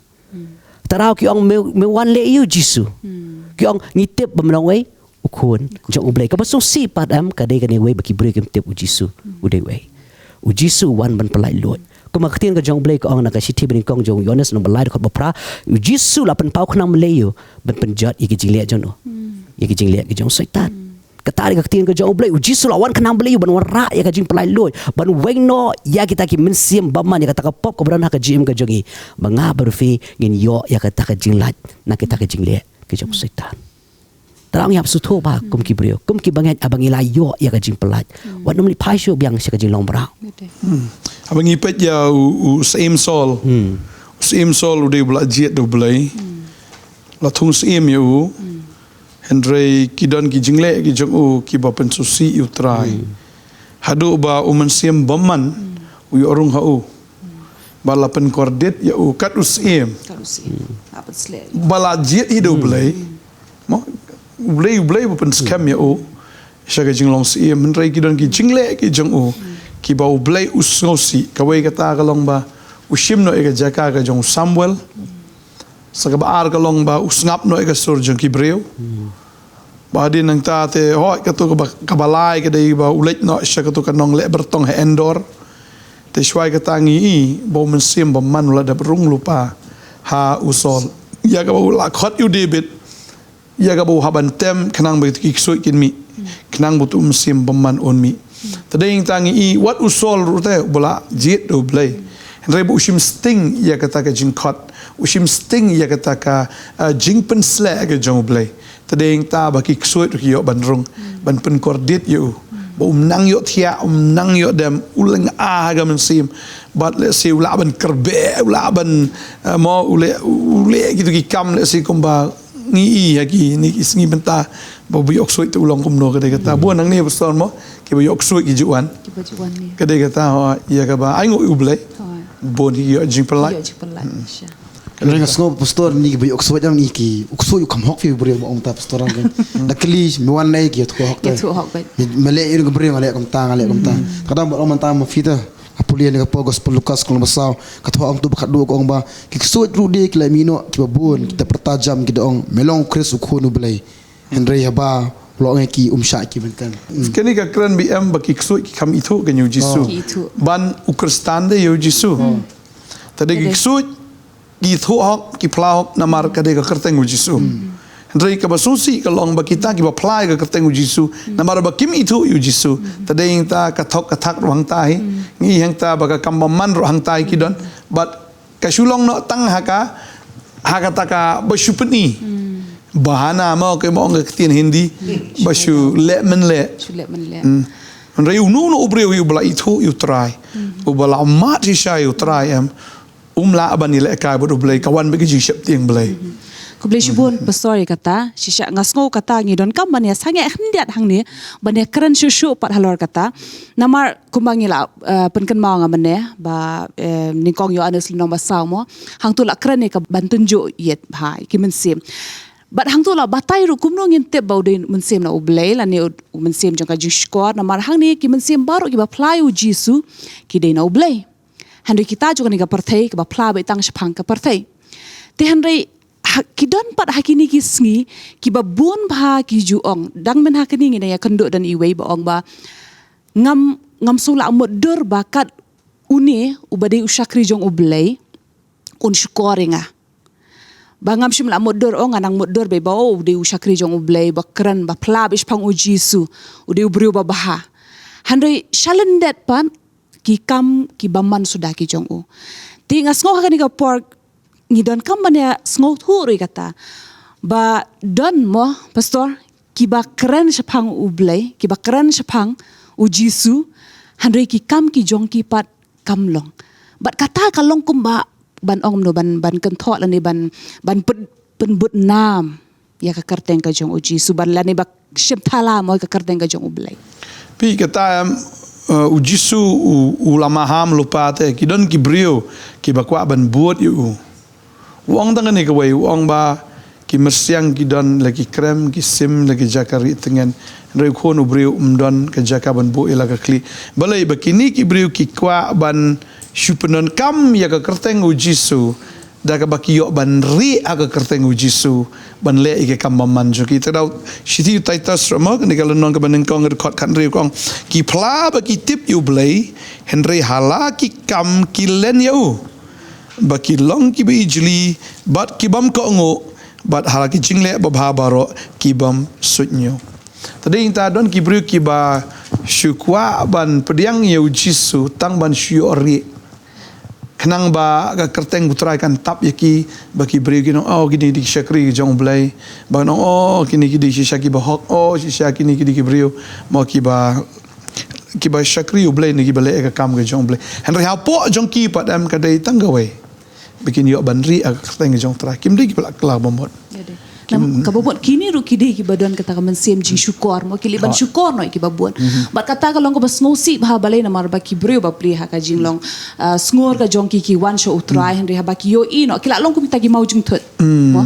Te ki ong me, me wan leh ïa u Jisu. Ki ong ngi tip ba me long uei, u khun jong U Blei. Kaba sngewsih pat em, ka dei kane wei ba ki briew kim tip u Jisu u dei wei. U Jisu u wan ban pyllait luid. Kumba ka ktien ka jong U Blei ka ong na ka shithi banyngkong jong u Ïoannis lynnong ba lai dkhot ba phra, u Jisu la pynpaw khnang ban leh ïa u, ban pynjot ïa ki jingleh jong u, ïa ki jingleh ki jong u Soitan. Kata dei ka ktien ka jong U Blei, u Jisu la wan khnang ban leh ïa u, ban wanrah ïa ka jingpyllait luid, ban weng noh ïa kita ki mynsiem bymman, ïa kata ka pop kaba don ha ka jingim ka jong ngi, ba nga bad phi ngin ïoh ïa kata ka jinglait na kita ki jingleh ki jong u Soitan. Te la ong ïa phi sngewthuh ba kum ki briew, kum ki bangeit, haba ngi la ïoh ïa ka jingpyllait, wat nym leit phai shuh biang sha ka jinglong mraw. Haba ngi peit ïa u, u Syiem Saul. U Syiem Saul u dei uba la jied da U Blei. La thung syiem ïa u. Hynrei ki don ki jingleh ki jong u kiba pynsngewsih ïa U Trai. Haduh ba u mynsiem bymman u ïoh rung ha u. Ba la pynkordit ïa u kat u syiem. Kat u syiem. Ba la jied hi da U Blei. Mo, U Blei, U Blei ba pynskhem ïa u sha ka jinglong syiem, hynrei ki don ki jingleh ki jong u kiba U Blei u sngewsih. Kawei kata ka long ba u shim noh ïa ka jaka ka jong u Samuel. Sa kaba ar ka long ba u sngap noh ïa ka sur jong ki briew. Ba hadien nangta te, hooid, kato kaba, kaba lai ka dei ba u leit noh sha kato ka nongleh byrtong ha Endor. Te shuwa kata ngi i ba u mynsiem bymman u la dep rung lypa ha u Saul. Ïa kaba u la khot ïa u David, ïa kaba u hap ban tem khnang ba ki ksuid kin mih, khnang ba uto u mynsiem bymman un mih. Te dei nangta ngi i wat u Saul ruh te uba la jied da U Blei, hynrei ba u shim sting ïa kata ka jingkhot, u shim sting ïa kata ka, ah, jingpynsleh ka jong U Blei. Te dei nangta ba ki ksuid ruh ki ïoh ban rung, ban pynkordit ïa u. Ba um nang ïoh thiah, um nang ïoh dem, u lynga ha ka mynsiem. Bad lehse u lah ban kyrbeh, u lah ban, eh, mo, u leh, u leh kito ki kam lehse kumba ngi i ha kine ki sngi mynta, ba u ïoh ksuid te u long kumno, ka dei kata. Bun hangne, pastor mo, kiba ïoh ksuid ki ju wan. Kiba ju wan, ïa. Ka dei kata, hooid, ïa kaba ainguh ïa U Blei. Hooid. Bun ki ïoh jingpyllait. Ïoh jingpyllait, sha. Hynrei nga sngew pastor, ngi kiba ïoh ksuid, ngi ki, u ksuid u kham hok phi u briew, ba ong ta pastor, ngi. Da kylli me wan ne ki ïathuh hok te. Ïathuh hok beit. Me leh ïa u briew, nga leh kumta, nga leh kumta. Ka dang ba ong mynta ma phi te. Ha pule ne ka por Gospel Lukas ka lynnong ba saw, ka thoh ong tu ba khatduh ka ong ba ki ksuid ruh de ki la mih noh kiba bun, kita pyrta jam ki da ong, me long u Khrist u Khun U Blei. Hynrei haba u la ong ïa ki, um shah ïa ki mynta. Kane ka kren ba em ba ki ksuid ki kham ithuh ïa u Jisu. Ki ithuh. Ban u Khristan de ïa u Jisu. Te dei ki ksuid ki ithuh hok, ki phla hok namar ka dei ka kyrteng u Jisu. Hynrei kaba sngewsih ka long ba kita kiba phla ïa ka kyrteng u Jisu namar ba kim ithuh ïa u Jisu. Te dei nangta ka thok ka thak ruh hangta hi. Ngi hangta ba ka kam bymman ruh hangta hi ki don. Bad ka shu long noh tang ha ka, ha kata kaba shu pyni. Bahana mo, kaba ong ka ktien Hindi. Ba shu leh mynleh. Shu leh mynleh. Hynrei uno uno u briew uba la ithuh ïa u Trai, uba la mad shisha ïa u Trai em, um lah ban ïalehkai bad U Blei, ka wan bad ka jingsheptieng Blei. Khublei shibun, pastor, ïa kata. Shisha nga sngew kata ngi donkam ban ïa sangeh khyndiat hangne, ban ïa kren shuh shuh pat halor kata. Namar kumba ngi la, eh, pynkynmaw nga mynne ba, eh, nyngkong Ïoannis lynnong ba saw mo, hangto la kren ïa ka ban tynjuh ïit bha ïa ki mynsiem. Bad hangto la batai ruh kumno ngin tip ba u dei mynsiem na U Blei lane u, u mynsiem jong ka jingshukor, namar hangne ki mynsiem baroh kiba phla ïa u Jisu ki dei na U Blei. Hynrei kita jong kane ka pyrthei kiba phla beit tang shaphang ka pyrthei. Te hynrei ha, ki don pat ha kine ki sngi kiba bun bha ki ju ong, dang mynha kane ngi dang ïakynduh don iwei ba ong ba ngam, ngam shu lah mutdur ba kat une uba dei u shakri jong U Blei un shukor ïa nga. Ba ngam shym lah mutdur, ong, nga nang mutdur beit ba u dei u shakri jong U Blei, ba kren, ba phla beit shaphang u Jisu, u dei u briew ba bha. Hynrei shalyndet pat ki kam kiba man suda ki jong u. Te nga sngew ha kane ka por ngi donkam ban ïa sngewthuh ruh ïa kata. Ba don mo, pastor, kiba kren shaphang U Blei, kiba kren shaphang u Jisu, hynrei ki kam ki jong ki pat kam long. Bad kata ka long kumba ban ong kumno, ban, ban kynthoh lane ban, ban pyn-, pynbud nam ïa ka kyrteng ka jong u Jisu, ban lane ba shim thala mo ïa ka kyrteng ka jong U Blei. Phi, kata em, eh, u Jisu u, u la maham lypa te, ki don ki briew kiba kwah ban bud ïa u. U ong tang kane kawei, u ong ba ki myrsiang ki don la ki krem, ki sim la ki jaka rieh tngen, hynrei u Khun u briew um don ka jaka ban buh ïa la ka khlieh. Balei? Ba kine ki briew ki kwah ban shu pyndonkam ïa ka kyrteng u Jisu da kaba ki ïoh ban rieh ha ka kyrteng u Jisu ban leh ïa ka kam bymman jong ki. Te da u shithi u Titus ruh mo, kane ka lynnong kaba nyngkong, ka dkhot khathynriew ka ong, ki phla ba ki tip ïa u Blei, hynrei ha la ki kam ki len ïa u, ba ki long kiba ijli bad ki bym kohnguh, bad ha la ki jingleh babha baroh ki bym suidñiew. Te dei nangta don ki briew kiba shu kwah ban pdiang ïa u Jisu tang ban shu ïoh rieh, khnang ba ka kyrteng u Trai kan tap ïa ki, ba ki briew kin ong, oh, kine ki dei ki shakri jong u Blei, ba kin ong, oh, kine ki dei shisha kiba hok, oh, shisha kine ki dei ki briew mo kiba, kiba shakri u Blei ne kiba leh ïa ka kam ka jong u Blei. Hynrei hapoh jong ki pat em ka dei tang kawei, ba kin ïoh ban rieh ha ka kyrteng ka jong u Trai. Kim dei kiba la kylla ba mut. Ïa dei. Nam, kaba mut kine ruh ki dei kiba don kata ka mynsiem jingshukor mo, ki leh ban shukor noh ïa kiba bun. Bad kata ka long kaba sngewsih bha balei, namar ba ki briew bapli ha ka jinglong, ah, sngur ka jong ki ki wan sha u Trai, hynrei haba ki ïohi noh ki la long kum kita ki maw jingthut mo.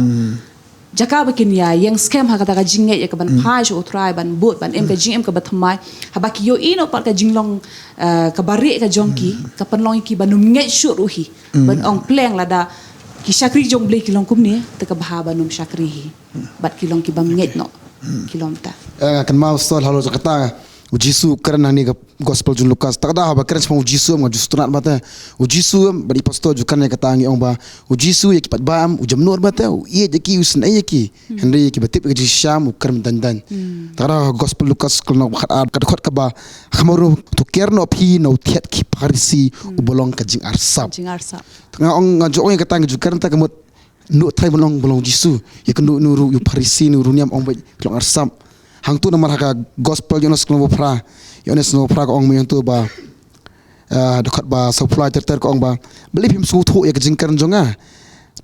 Jaka ba kin ïa ïeng skhem ha kata ka jingngeit ïa kaban phai sha u Trai ban bud ban im ka jingim kaba thymmai, haba ki ïohi noh pat ka jinglong, ah, kaba rieh ka jong ki, ka pynlong ïa ki ban ym ngeit shuh ruh hi. Ban ong pleng lada ki shakri jong u Blei ki long kumne, te ka bha ban ym shakri hi. Bad ki long ki bym ngeit noh, ki long ta. Eh, nga kynmaw stol halor jong kata, u Jisu u kren hangne ka gospel jong u Lukas. Te ka da haba kren shaphang u Jisu em, nga ju sngewtynnat bha te. U Jisu em, bad i pastor ju kren ïa kata, ngi ong ba u Jisu ïa ki paidbah em u jemnud bha te, u ïeit ïa ki, u sngew ïa ki. Hynrei ïa kiba tip ïa ka jingshisha em u kren dang dang. Te ka da gospel Lukas ka lynnong ba khatar, ka dkhot kaba, ha khmat ruh, to ker noh phi na u thied ki Pharisi uba long ka jingarsap. Jingarsap. Nga ong, nga ju ong ïa kata, nga ju kren ta ka mut, naduh trai ban long, ban long Jisu, ïa kynduh ïa u Pharisi, ïa u niam, ong beit ki long arsap. Hangtu namar ha ka gospel Ïoannis lynnong ba phra, Ïoannis lynnong ba phra ka ong ma ïa hangtu ba, ah, dkhot ba sawphew lai ter ter ka ong ba, balei phim sngewthuh ïa ka jingkren jong nga,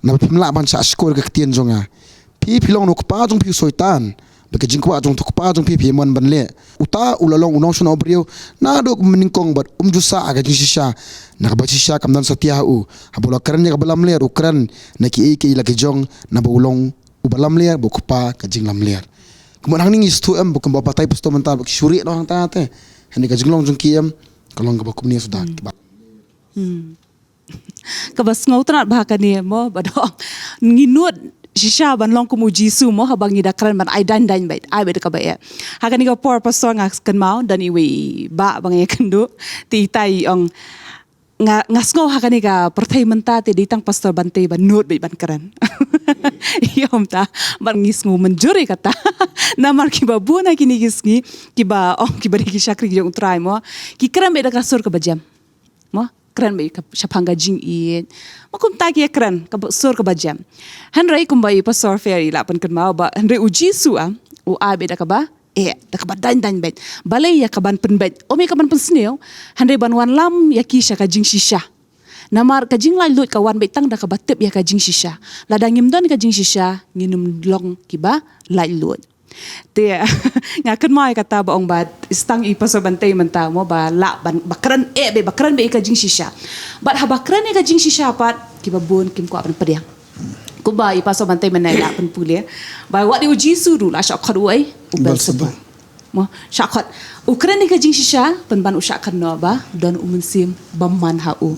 naba phim lah ban shah shkor ïa ka ktien jong nga. Phi, phi long na u kpa jong phi u Soitan, bad ka jingkwah jong uta u kpa jong phi phi mon ban leh. Uta u la long u nongshun u briew naduh mynnyngkong bad um ju sah ha ka jingshisha, na kaba shisha kam don satia ha u. Haba u la kren ïa kaba lamler, u kren na kiei kiei la ki jong, naba u long uba lamler bad u kpa ka jinglamler. Kumba hangne ngi sngewthuh em, ba kumba batai pastor mynta ba ki shu rieh noh hangta te. Hangne ka jinglong jong ki em ka long kaba kumne suda. Kaba Kaba sngewtynnat bha kane mo, ba dang ngi nud shisha ban long kum u Jisu mo, haba ngi da kren ban ai dang dang beit, ai beit da kaba eh. Ha kane ka por pastor nga kynmaw, don iwei i bah ba nga ïakynduh, te itai i ong, nga, nga sngew ha kane ka pyrthei mynta te dei tang Pastor Bante ba nud beit ban kren. Ïa kumta, bad ngi sngew mynjur ïa kata. Namar kiba bun ha kine ki sngi, kiba ong, kiba dei ki shakri jong u Trai mo, ki kren beit da ka sur kaba jem. Mo, kren beit ka shaphang ka jingïeit. Mo kumta ki kren ka sur kaba jem. Hynrei kumba i Pastor Ferry la pynkynmaw ba, hynrei u Jisu ah, u ai beit da kaba eh, da kaba dang dang beit. Balei ïa kaban pynbeit? Ym ïa kaban pynsniew, hynrei ban wanlam ïa ki sha ka jingshisha. Namar ka jinglaitluid ka wan beit tang da kaba tip ïa ka jingshisha. Lada ngim don ka jingshisha, ngin ym long kiba laitluid. Te, nga kynmaw ïa kata ba ong ba, tang i Pastor Bante mynta mo ba lah ban, ba kren eh beit, ba kren beit ïa ka jingshisha. Bad haba kren ïa ka jingshisha pat, kiba bun kim kwah ban pdiang. Kumba i Pastor Bante mynne la pynpule ba wat ïa u Jisu ruh la shah khot u ei, u Beelzebub. Mo, shah khot. U kren ïa ka jingshisha, pynban u shah khot noh ba don u mynsiem bymman ha u.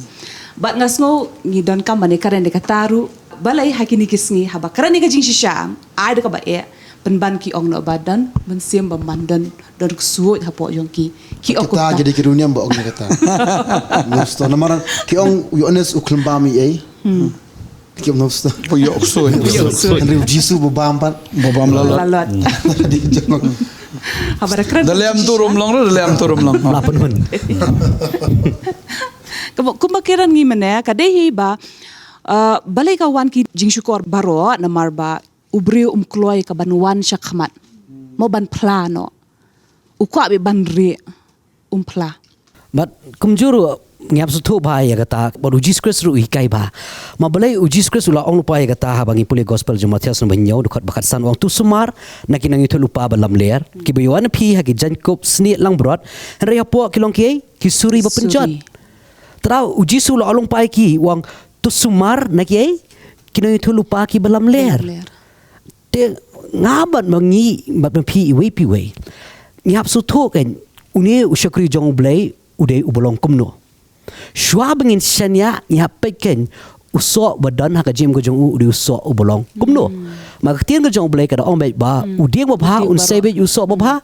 Bad nga sngew ngi donkam ban ïa kren ïa kata ruh. Balei ha kine ki sngi haba kren ïa ka jingshisha, ai da kaba eh, pynban ki ong noh ba don mynsiem bymman, don, don ksuid hapoh jong ki. Ki ong kumta. Kita ki dei ki riewniam ba ong ïa kata. Namar ki ong u Ïoannis u khlem bam ei ei. Ki ong noh shuh. Ba ïoh ksuid. Ïoh ksuid. Hynrei u Jisu ba bam pat. Ba bam lalot. Lalot. Haba da kren. Da lem tu rum long, da lem tu rum long. La pynhun. Kumba, kumba kren ngi mynne, ka dei hi ba, eh, balei ka wan ki jingshukor baroh, namar ba u briew um kloi kaban wan sha khmat. Mo ban phla noh. U kwah beit ban rieh, um phla. Bad kumjuh ruh ngi hap sngewthuh bha ïa kata, bad u Jisu Khrist ruh u hikai bha. Ma balei u Jisu Khrist u la ong lypa ïa kata, haba ngi pule gospel jong u Mathaios lynnong ba hynñiew dkhot ba khatsan, u ong, to sumar na ki nongïathuhlypa ba lamler, kiba ïawan ïa phi ha ki jaiñkup snieh langbrot, hynrei hapoh ki long kiei? Ki suri ba pynjot. Suri. Te u Jisu u la ong lypa ïa ki, u ong, to sumar na kiei? Ki nongïathuhlypa kiba lamler. Lamler. Te nga bad ma ngi, bad ma phi iwei pa iwei, ngi hap sngewthuh kein, une u shakri jong u Blei u dei uba long kumno. Shuwa ba ngin shaniah, ngi hap peit kein, U soh ba don ha ka jingim ka jong u u dei u soh uba long kumno. Ma ka ktien ka jong U Blei ka da ong beit ba u dieng babha un sei beit u soh babha.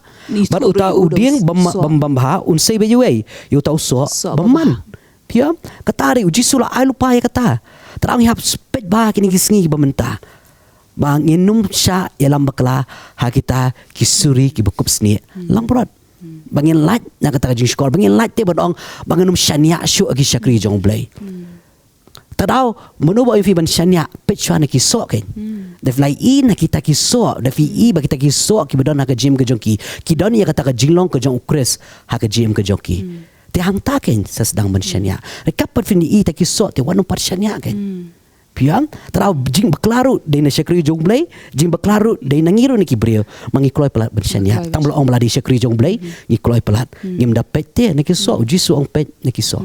Bad uta u dieng bym bym bym bha un sei beit uei, ïa uta u soh bymman. Phi ïohi? Kata dei u Jisu la ai lypa ïa kata. Tang ngi hap peit ba kine ki sngi ba mynta ba ngin ym shah ïalam bakla ha kita ki suri kiba kup snieh. Langbrot. Ba ngin lait na kata ka jingshukor, ba ngin lait te ban ong ba ngin ym shaniah shuh ha ki shakri jong U Blei. Te dei mano ba ong ïa phi ban shaniah, peit shuwa na ki soh kein. Da phi la ïohi na kita ki soh, da phi ïohi ba kita ki soh kiba don ha ka jingim ka jong ki ki don ïa kata ka jinglong ka jong U Khrist ha ka jingim ka jong ki. Te hangta kein sa sdang ban shaniah. Ryngkat pat phin ïohi ta ki soh te wat nym pat shaniah kein. Phi ïohi? Te dei jingbakla ruh dei na shakri jong U Blei, jingbakla ruh dei na ngi ruh na ki briew. Ma ngi kloi palat ban shaniah. Tang ba la ong ba la dei shakri jong U Blei ngi kloi palat. Ngim da peit te na ki soh, u Jisu ong peit na ki soh.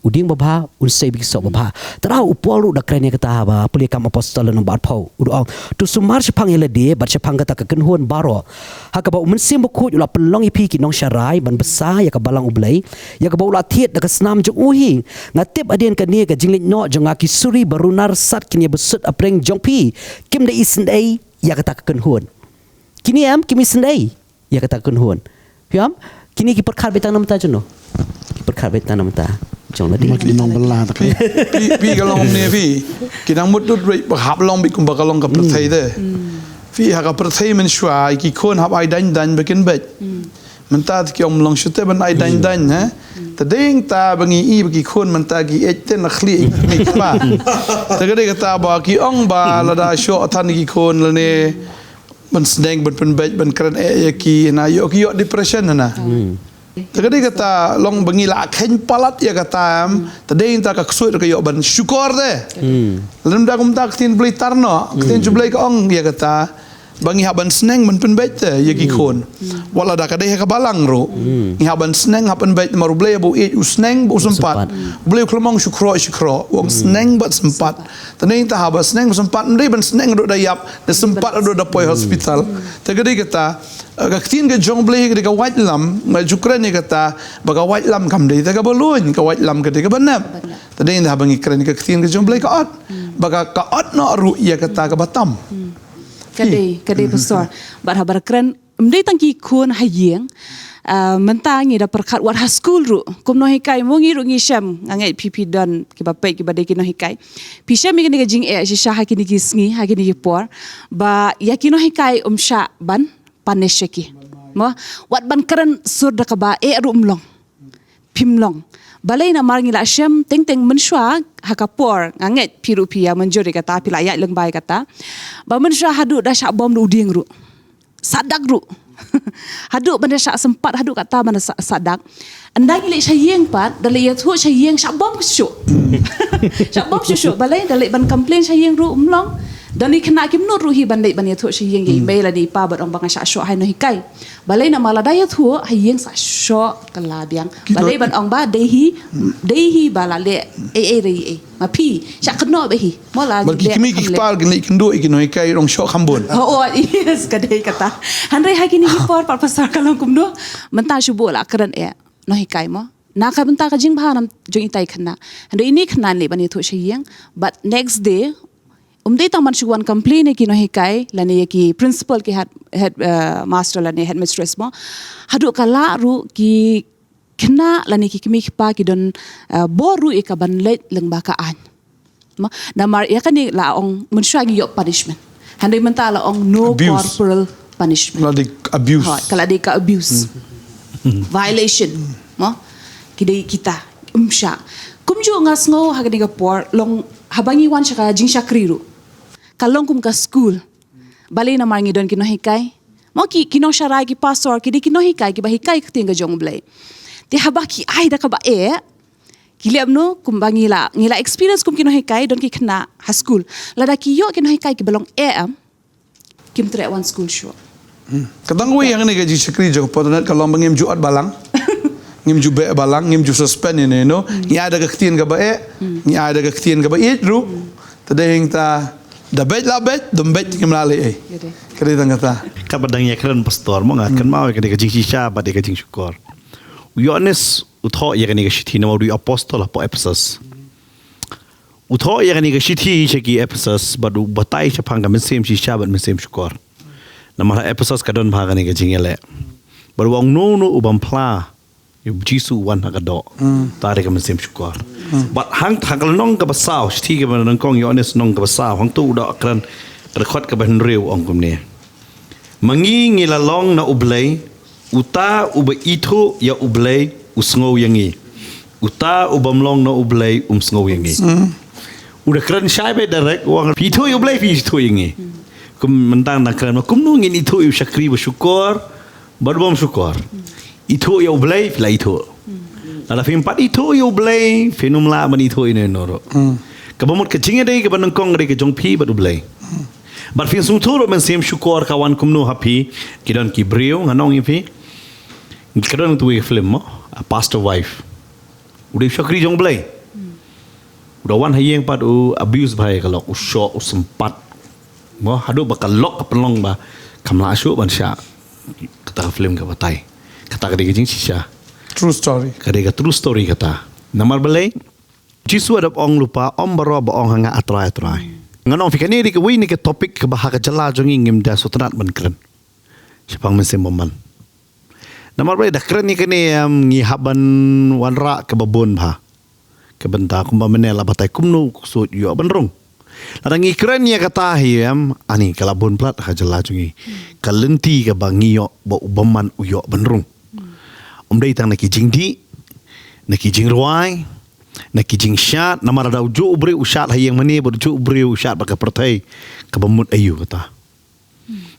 U dieng babha un sei beit ki soh babha. Te dei u Paul ruh da kren ïa kata ha ba Pule Kam Apostol lynnong ba arphew, u da ong, to sumar shaphang ïa lade bad shaphang kata ka kynhun baroh, ha kaba U Mynsiem Bakhuid u la pynlong ïa phi ki nongsharai ban bsa ïa ka balang U Blei, ïa kaba u la thied da ka snam jong u hi. Nga tip hadien kane ka jingleit noh jong nga ki suri ba runar sat kin ïa bsut ha pdeng jong phi. Kim da isynei ïa kata ka kynhun. Kine em kim isynei ïa kata ka kynhun. Phi ïohi? Kine ki pyrkhat beit tang na bynta jong no? Ki pyrkhat beit tang na bynta jong lade. Ki nongbylla ta ka. Phi, phi ka long ne phi. Ki dang mut dut rei ba hap long beit kumba ka long ka pyrthei te. Phi ha ka pyrthei mynshuwa ki khun hap ai daiñ daiñ ba kin beit. Mynta te ki ong ym long shuh te ban ai daiñ daiñ, ha. Te dei ta ba ngi ïohi ba ki khun mynta ki ïeit te na khlieh ïa ki kmie ki kpa. Te ka dei kata ba ki ong ba lada shoh than ki khun lane ban sneng ban pynbeit ban kren eh ïa ki na ïoh ki ïoh depression na. Te ka dei kata long ba ngi la kheiñ palat ïa kata em. Te dei ta ka ksuid ka ïoh ban shukor te. Lem da kumta ka ktien Blei tar noh, ka ktien jong U Blei ka ong ïa kata ba ngi hap ban sneng ban pynbeit te ïa ki khun. Wat la da ka dei ha ka balang ruh ngi hap ban sneng hap pynbeit namar U Blei ba u ïeit u sneng ba u sympat. U Blei u khlem ong shu khroh shu khroh, u ong sneng bad sympat. Te nangta haba sneng bad sympat, ym dei ban sneng haduh da ïap, da sympat haduh da poi hospital. Te ka dei kata, eh, ka ktien ka jong U Blei ka dei ka waitlam, nga ju kren ïa kata ba ka waitlam kam dei te kaba luin, ka waitlam ka dei kaba nep. Te dei haba ngi kren ka ktien ka jong U Blei ka ot ba ka, ka ot noh ruh ïa kata kaba tam. Ka dei, ka dei, Pastor. Bad haba kren, ym dei tang ki khun ha ïing. Ah, mynta ngi da pyrkhat wat ha skul ruh. Kum nonghikai mo ngi ruh ngi shem, nga ngeit phi phi don kiba peit kiba dei ki nonghikai. Phi shem ïa kine ki jingeh shisha ha kine ki sngi, ha kine ki por. Ba ïa ki nonghikai ym shah ban punish ïa ki. Mo, wat ban kren sur da kaba eh ruh ym long. Phim long. Balei namar ngi la shem teng teng mynshuwa ha ka por, nga ngeit phi ruh phi ïa mynjur ïa kata, phi la ïaid lyngba ïa kata. Ba mynshuwa haduh da shah bom da u dieng ruh. Sah dak ruh. Haduh ban da shah sympat, haduh kata ban da sah, sah dak. Ynda ngi leit sha ïing pat, da leit ïathuh sha ïing shah bom shuh shuh. Shah bom shuh shuh, balei da leit ban complain sha ïing ruh ym long. Da ngi khynnah kim nud ruh hi ban leit ban ïathuh sha ïing ïa i mei lane i pa ban ong ba nga shah shoh ha i nonghikai. Balei namar lada ïathuh ha ïing sa shoh kylla biang. Balei ban ong ba dei hi, dei hi ba la leh ei ei re ei. Ma phi shah kynnoh bha hi. Mo la leh. Bad ki kmie ki kpa kin leit kynduh ïa ki nonghikai, ong shoh kham bun. Oh, oh, yes, ka dei kata. Hynrei ha kine ki por pat Pastor ka long kumno. Mynta shu buh la kren eh nonghikai mo. Na ka bynta ka jingbha nam jong itai khynnah. Hynrei ine i khynnah leit ban ïathuh sha ïing. But next day, ym dei tang ban shu wan complain ïa ki nonghikai lane ïa ki principal, ki head, head, eh, master lane headmistress mo. Haduh ka lah ruh ki khynnah lane ki kmie ki kpa ki don, eh, bor ruh ïa ka ban leit lyngba ka aiñ. Mo, namar ïa kane la ong mynshuwa ngi ïoh punishment. Hynrei mynta la ong no corporal punishment. La dei abuse. Hooid, ka la dei ka abuse. Violation. Mo, ki dei kita. Ym shah. Kumjuh nga sngew ha kane ka por long haba ngi wan sha ka jingshakri ruh. Ka long kum ka skul. Balei namar ngi don ki nonghikai. Mo ki, ki nongsharai, ki pastor, ki dei ki nonghikai, kiba hikai ka ktien ka jong U Blei. Te haba ki ai da kaba eh, ki leh kumno, kumba ngi la, ngi la experience kum ki nonghikai, don ki khynnah ha skul. Lada ki ïoh ki nonghikai kiba long eh em, kim treh wan skul shuh. Ka dang wei ïa kane ka jingshakri jong ka fortnight ka long ba ngim ju ot balang. Ngim ju beh balang, ngim ju suspend ïa no ïa no. Ngi ai da ka ktien kaba eh, ngi ai da ka ktien kaba ïeit ruh. Te dei hangta da beit la beit, dum beit ngim la leh ei. Ka dei tang kata. Kaba dang ïa kren Pastor mo nga kynmaw ïa kane ka jingshisha bad ïa ka jingshukor. U Ïoannis u thoh ïa kane ka shithi namar u dei u apostol hapoh Ephesus. U thoh ïa kane ka shithi sha ki Ephesus, bad u batai shaphang ka mynsiem shisha bad mynsiem shukor. Namar ha Ephesus ka don bha kane ka jingïaleh. Bad u ong, uno uno u bym phla ïa u Jisu u wan ha ka doh. Te dei ka mynsiem shukor. Bad hang, ha ka lynnong kaba saw, shithi kaba nyngkong Ïoannis lynnong kaba saw, hangto u da kren, ka dkhot kaba hynriew u ong kumne. Ma ngi ngi la long na U Blei, uta uba ithuh ïa U Blei u sngew ïa ngi. Uta u bym long na U Blei um sngew ïa ngi. U da kren shai beit direct, u ong phi ithuh ïa U Blei, phi ithuh ïa ngi. Kum mynta nga kren, ma kumno ngin ithuh ïa u shakri ba shukor bad u bym shukor? Ithuh ïa U Blei, phi la ithuh. Lada phim pat ithuh ïa U Blei, phin ym lah ban ithuh ïa uno uno ruh. Kaba mut ka jingïadei kaba nyngkong ka dei ka jong phi bad U Blei. Bad phin sngewthuh ruh mynsiem shukor ka wan kumno ha phi, ki don ki briew, ngan ong ïa phi. Ka don uwei u film mo, A Pastor's Wife. U dei u shakri jong U Blei. U da wan ha ïing pat u abuse bha ïa ka lok, u shoh, u sympat. Mo, haduh ba ka lok ka pynlong ba kam lah shuh ban shah. Kata ka film ka batai. Kata ka dei ka jingshisha. True story. Ka dei ka true story kata. Namar balei? Jisu u da ong lypa, ym baroh ba ong ha nga, A Trai, A Trai. Ngan ong ïa phi, kane dei kawei na ki topic kaba ha ka jylla jong ngi ngim da sngewtynnat ban kren. Shaphang mynsiem bymman. Namar balei? Da kren ïa kane, em, ngi hap ban wanrah kaba bun bha. Ka bynta kumba mynne la batai kumno u ksuid u ïoh ban rung. Lada ngi kren ïa kata hi, em, ani ka la bun palat ha ka jylla jong ngi. Ka lynti kaba ngi ïoh ba u bymman u ïoh ban rung. Ym dei tang na ki jingdih, na ki jingrwai, na ki jingshad, namar lada ujuh u briew u shad ha ïing mane, bad ujuh u briew u shad bad ka pyrthei, kaba mut aïu kata.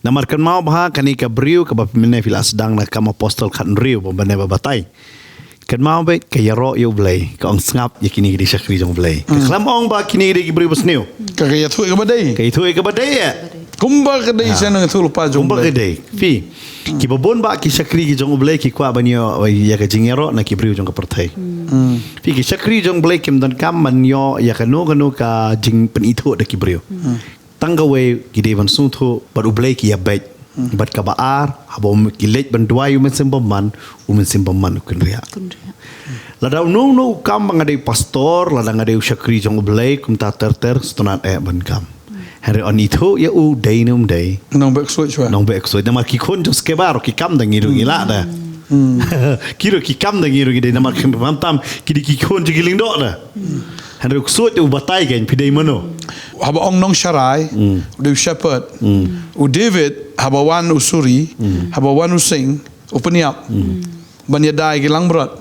Namar kynmaw bha kane ka briew kaba mynne phi la sdang na Kam Apostol khathynriew, ba mynne ba batai. Kynmaw beit ka ïaroh ïa U Blei, ka ong sngap ïa kine ki dei shakri jong U Blei. Ka khlem ong ba kine ki dei ki briew basniew. Ka, ka ïathuh ïa kaba dei. Ka ïathuh ïa kaba dei, eh. Kumba ka dei, shen nang ïathuh lypa jong U Blei. Kumba ka dei. Phi, kiba bun bah ki shakri ki jong U Blei ki kwah ban ïoh ïa ka jingïaroh na ki briew jong ka pyrthei. Phi, ki shakri jong U Blei kim donkam ban ïoh ïa kano kano ka jingpynithuh da ki briew. Tang kawei ki dei ban sngewthuh bad U Blei ki ïabeit. Bad kaba ar, haba um ki leit ban duwai u mynsiem bymman, u mynsiem bymman u kynriah. Kynriah. Lada uno uno u kam ba nga dei pastor, lada nga dei u shakri jong U Blei, kumta ter ter, sngewtynnat eh ban kam. Hynrei yn ithuh ïa u dei ne ym dei. Nang beh ksuid shuwa. Nang beh ksuid. Namar ki khun jong Skebah ruh ki kam da, ngi ruh ngi lah da. Ki ruh ki kam da, ngi ruh ngi dei, namar khamtam ki dei ki khun jong ki lyngdoh da. Hynrei u ksuid u batai kein phi dei mano. Haba ong Nongsharai, u dei u shepherd. U David, haba wan u suri, haba wan u sing, u pynïap. Ban ïada ïa ki langbrot.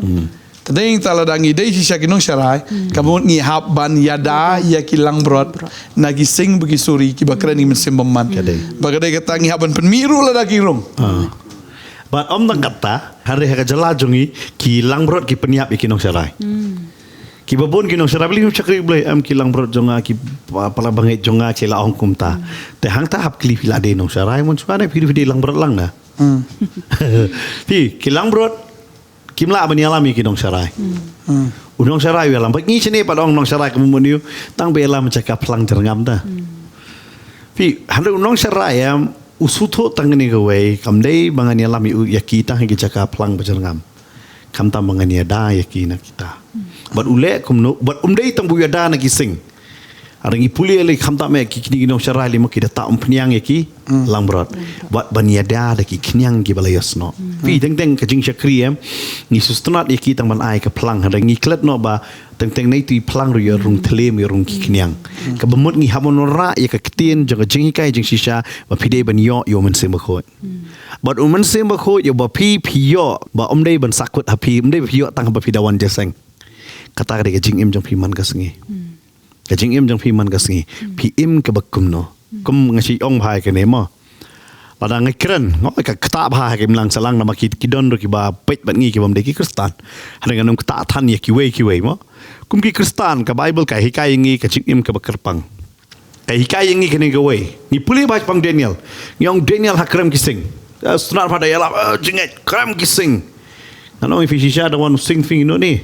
Te dei, te lada ngi dei shisha ki nongsharai, ka mut ngi hap ban ïada ïa ki langbrot na ki sing bad ki suri kiba kren ïa ki mynsiem bymman. Ka dei. Bad ka dei kata ngi hap ban pynmih ruh lada ki rung. Bad ym tang kata, hynrei ha ka jylla jong ngi, ki langbrot ki pynïap ïa ki nongsharai. Kiba bun ki nongsharai, balei ym shakri U Blei, em, ki langbrot jong nga, ki pa-, para bangeit jong nga ki la ong kumta. Te hangta hap kylli, phi la dei nongsharai, mon shuwa ne phi dei langbrot lang na. Phi, ki langbrot kim lah ban ïalam ïa ki nongsharai. U nongsharai u ïalam. Bad ngi shane pat ong nongsharai ka mut ïa u, tang ba ïalam jaka phlang jyrngam da. Phi, hynrei u nongsharai, em, u sngewthuh tang kane kawei, kam dei ba ngan ïalam ïa u, ïa ki tang ha ki jaka phlang ba jyrngam. Khamtam ba ngan ïada ïa ki na kita. Bad u leh kumno, bad um dei tang ba u ïada na ki sing. Hynrei ngi pule lei, khamtam eh ki, kine ki nongsharai lei ma ki da tah umphniang ïa ki langbrot. Bad ban ïada da ki khñiang kiba la ïasnoh. Phi, teng teng ka jingshakri, em, ngi sngewtynnat ïa ki tang ban ai ka phlang, hynrei ngi klet noh ba teng teng nai tu i phlang ruh ïa rung thlem, ïa rung ki khñiang. Kaba mut ngi hap ban wanrah ïa ka ktien jong ka jinghikai jingshisha ba phi dei ban ïoh ïa u Mynsiem Bakhuid. Bad u Mynsiem Bakhuid ïa ba phi, phi ïoh, ba um dei ban sakut ha phi, um dei ba phi ïoh tang ba phi da wan jingïaseng. Kata ka dei ka jingim jong phi man ka sngi. Ka jingim jong phi man ka sngi. Phi im kaba kumno? Kum nga shu ong bha ïa kane mo. Lada nga kren, nga ong ka ktah bha ha ka imlang sahlang namar ki, ki don ruh kiba peit bad ngi kibym dei ki Khristan. Hynrei ngan ong ktah than ïa kiwei kiwei mo. Kum ki Khristan, ka Baibl ka hikai ïa ngi ka jingim kaba kyrpang. Ka hikai ïa ngi kane kawei. Ngi pule bha shaphang Daniel. Ngi ong Daniel ha krem ki sing. Eh, sngewtynnat bha da ïalap, eh, jingngeit, krem ki sing. Ngan ong ïa phi shisha da wan u sing phi ngi noh ne.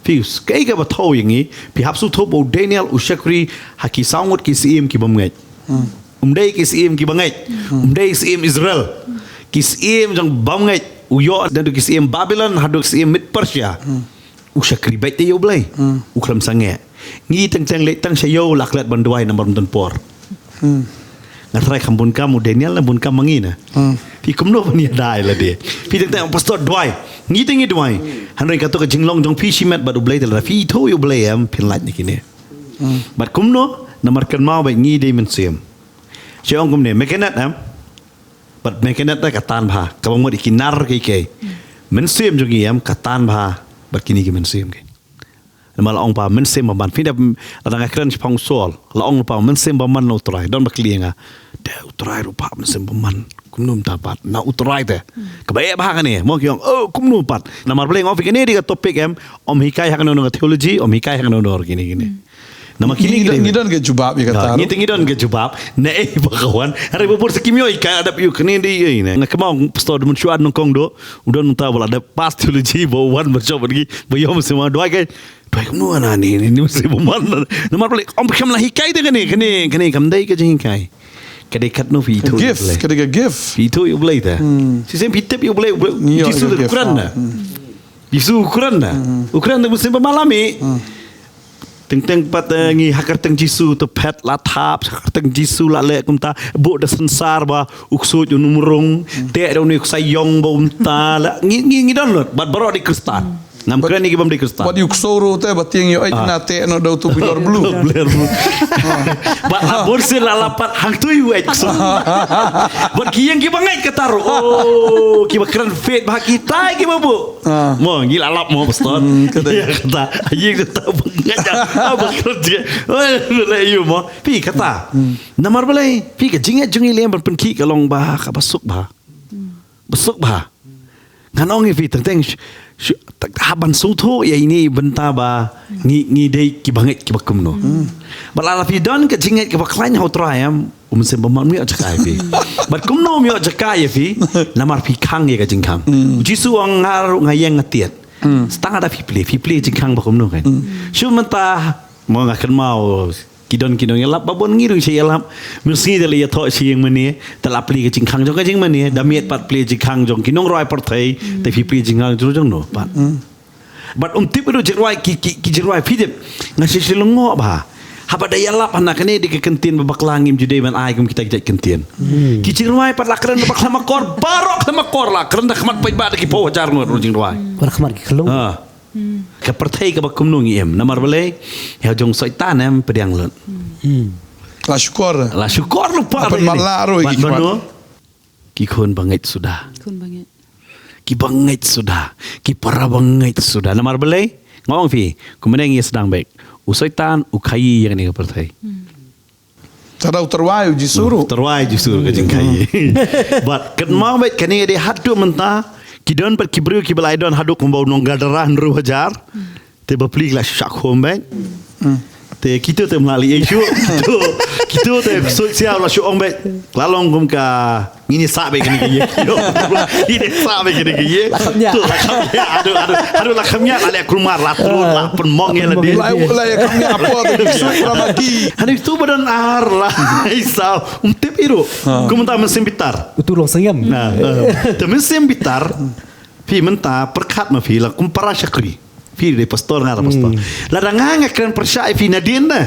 Phi, kaei kaba thew ïa ngi, phi hap sngewthuh ba u Daniel u shakri ha ki saw ngut ki syiem kibym ngeit. Um dei ki syiem kiba ngeit. Um dei syiem Israel. Ki syiem jong bym ngeit. U ïoh naduh ki syiem Babilon haduh ki syiem Mid Persia. U shakri beit ïa U Blei. U khlem sangeh. Ngi teng teng leit tang sha ïew la klet ban duwai namar ym don por. Nga trai kham bun kam u Daniel na bun kam ma ngi na. Phi kumno ban ïa dai la de. Phi teng teng pastor duwai. Ngi teng ngi duwai. Hynrei kato ka jinglong jong phi shimet bad u Blei te la phi ithuh ïa u Blei em phin lait na kine. Bad kumno namar kynmaw bad ngi dei mynsiem. Sha ong kumne mekanet em. Bad mekanet ka tan bha kaba mut ki nar ki kei. Mynsiem jong ngi em ka tan bha bad kine ki mynsiem ki. Namar la ong ba mynsiem bymman. Phi da la nga kren shaphang u Saul. La ong ba mynsiem bymman na u Trai. Don ba kylli nga. Te u Trai ruh ba mynsiem bymman. Kumno mynta pat na u Trai te. Kaba eh bha kane. Mo ki ong oh kumno pat. Namar Blei nga ong phi kane dei ka topic em. Ym hikai ha kano kano ka theology, ym hikai ha kano kano kine kine. Namar kine ngi don ka jubab ïa kata. Ngi ngi don ka jubab. Na eh ba ka wan. Hynrei ba bun sa kim ïoh hikai adap ïa kane dei eh ne. Nga kynmaw pastor Dum Shuad Nongkong do. U don mynta ba la dep pass theology ba wan ba jop ba ïoh mynsiem duwai kai. Duwai kumno na ni ni ni mynsiem bymman. Namar Blei ym kham la hikai te kane kane kane kam dei ka jinghikai. Ka dei katno phi ithuh ïa u Blei. Ka dei ka gift. Phi ithuh ïa u Blei te. Shisien phi tip ïa u Blei, u Blei. Jisu u kren na. Jisu u kren na. U kren na mynsiem bymman la mih. Teng teng pat eh, ngi ha kyrteng Jisu to phet la thap, ha kyrteng Jisu la leh kumta, buh da sensar ba u ksuid u num rung, te da u ni ksai ïong ba umta la ngi ngi ngi don lut, bad baroh dei Kristan. Ngam kren ïa ki bym dei Kristan. Bad ïa u ksuid ruh te ba tieng ïoh eh na te no da u tu bilor blue. Bilor blue. Bad la bun sien la la pat hangtu ïa u eh ksuid. Bad ki ïeng ki ba ngeit kata ruh. Oh, ki ba kren faith ba kita ki ba buh. Mo ngi la lap mo pastor. Kata ïa kata ïa kata bangeit. Ba kata ïa mo. Phi kata. Namar balei phi ka jingngeit jong ngi lem ban pynkhih ka long ba ka ba suk ba. Ba suk ba. Ngan ong ïa phi teng teng ha ban sngewthuh ïa ini bynta ba ngi ngi dei ki bangeit ki ba kumno. Ba la phi don ka jingngeit ka ba khlaiñ ha u Trai em. U Mynsiem Bymman um ïoh jaka ïa phi. Bad kumno um ïoh jaka ïa phi? Namar phi khang ïa ka jingkhang. U Jisu u ong nga ruh nga ïeng nga tied. Tang haba phi plie, phi plie jingkhang ba kumno kan. Shu mynta mo nga kynmaw ki don ki nongïalap ba bun ngi ruh shu ïalap. Mynsngi te la ïathoh sha ïing mane, te la plie ka jingkhang jong ka jingmane, da miet pat plie jingkhang jong ki nongrwai pyrthei, te phi plie jingkhang jong jong no pat. Bad um tip ruh jingrwai ki ki ki jingrwai phi tip. Nga shisha lyngngoh ba. Haba da ïalap hana kane dei ka kyntien ba bakla ngim ju dei ban ai kum kita ki jait kyntien. Ki jingrwai pat la kren ba khlem akor baroh khlem akor la kren da khmat paidbah da ki phew hajar ngut ruh jingrwai. Ba khmat ki khlung. Ka pyrthei kaba kumno ngi im namar balei ïa jong Soitan em pdiang lut. La shukor. La shukor lypa. Ki khun bangeit suda. Khun bangeit. Ki bangeit suda, ki para bangeit suda. Namar balei? Nga ong phi, kumne ngi sdang bek. U Soitan u khaïi ïa kane ka pyrthei. Tada u tyrwa u Jisu ruh. Tyrwa u Jisu ruh ka jingkhaïi. Bad kynmaw bek kane dei haduh mynta ki don bad ki briew ki ba la don haduh kumba u nong Gadara hynriew hajar. Te ba plie la shu shah khum bek. Te kito te mlali ei shu. Kito kito te ksuid sia la shu ong bek. La long kum ka ngin ïa sah bek kane ka ïing. Ngin ïa sah bek kane ka ïing. La kham ñiah. Tu la kham ñiah. Aduh aduh aduh la kham ñiah la leh kulmar la trud la pynmong ïa la dien. La la ïa kham ñiah apa tu ksuid la mati. Hynrei tu ba don ar la. Ai saw. Um tip i ruh. Kum mynta mynsiem bitar. Utu long sengem. Te mynsiem bitar. Phi mynta pyrkhat ma phi la kum para shakri. Phi dei pastor nga la pastor. Lada nga nga kren pyrshah ïa phi nadien na.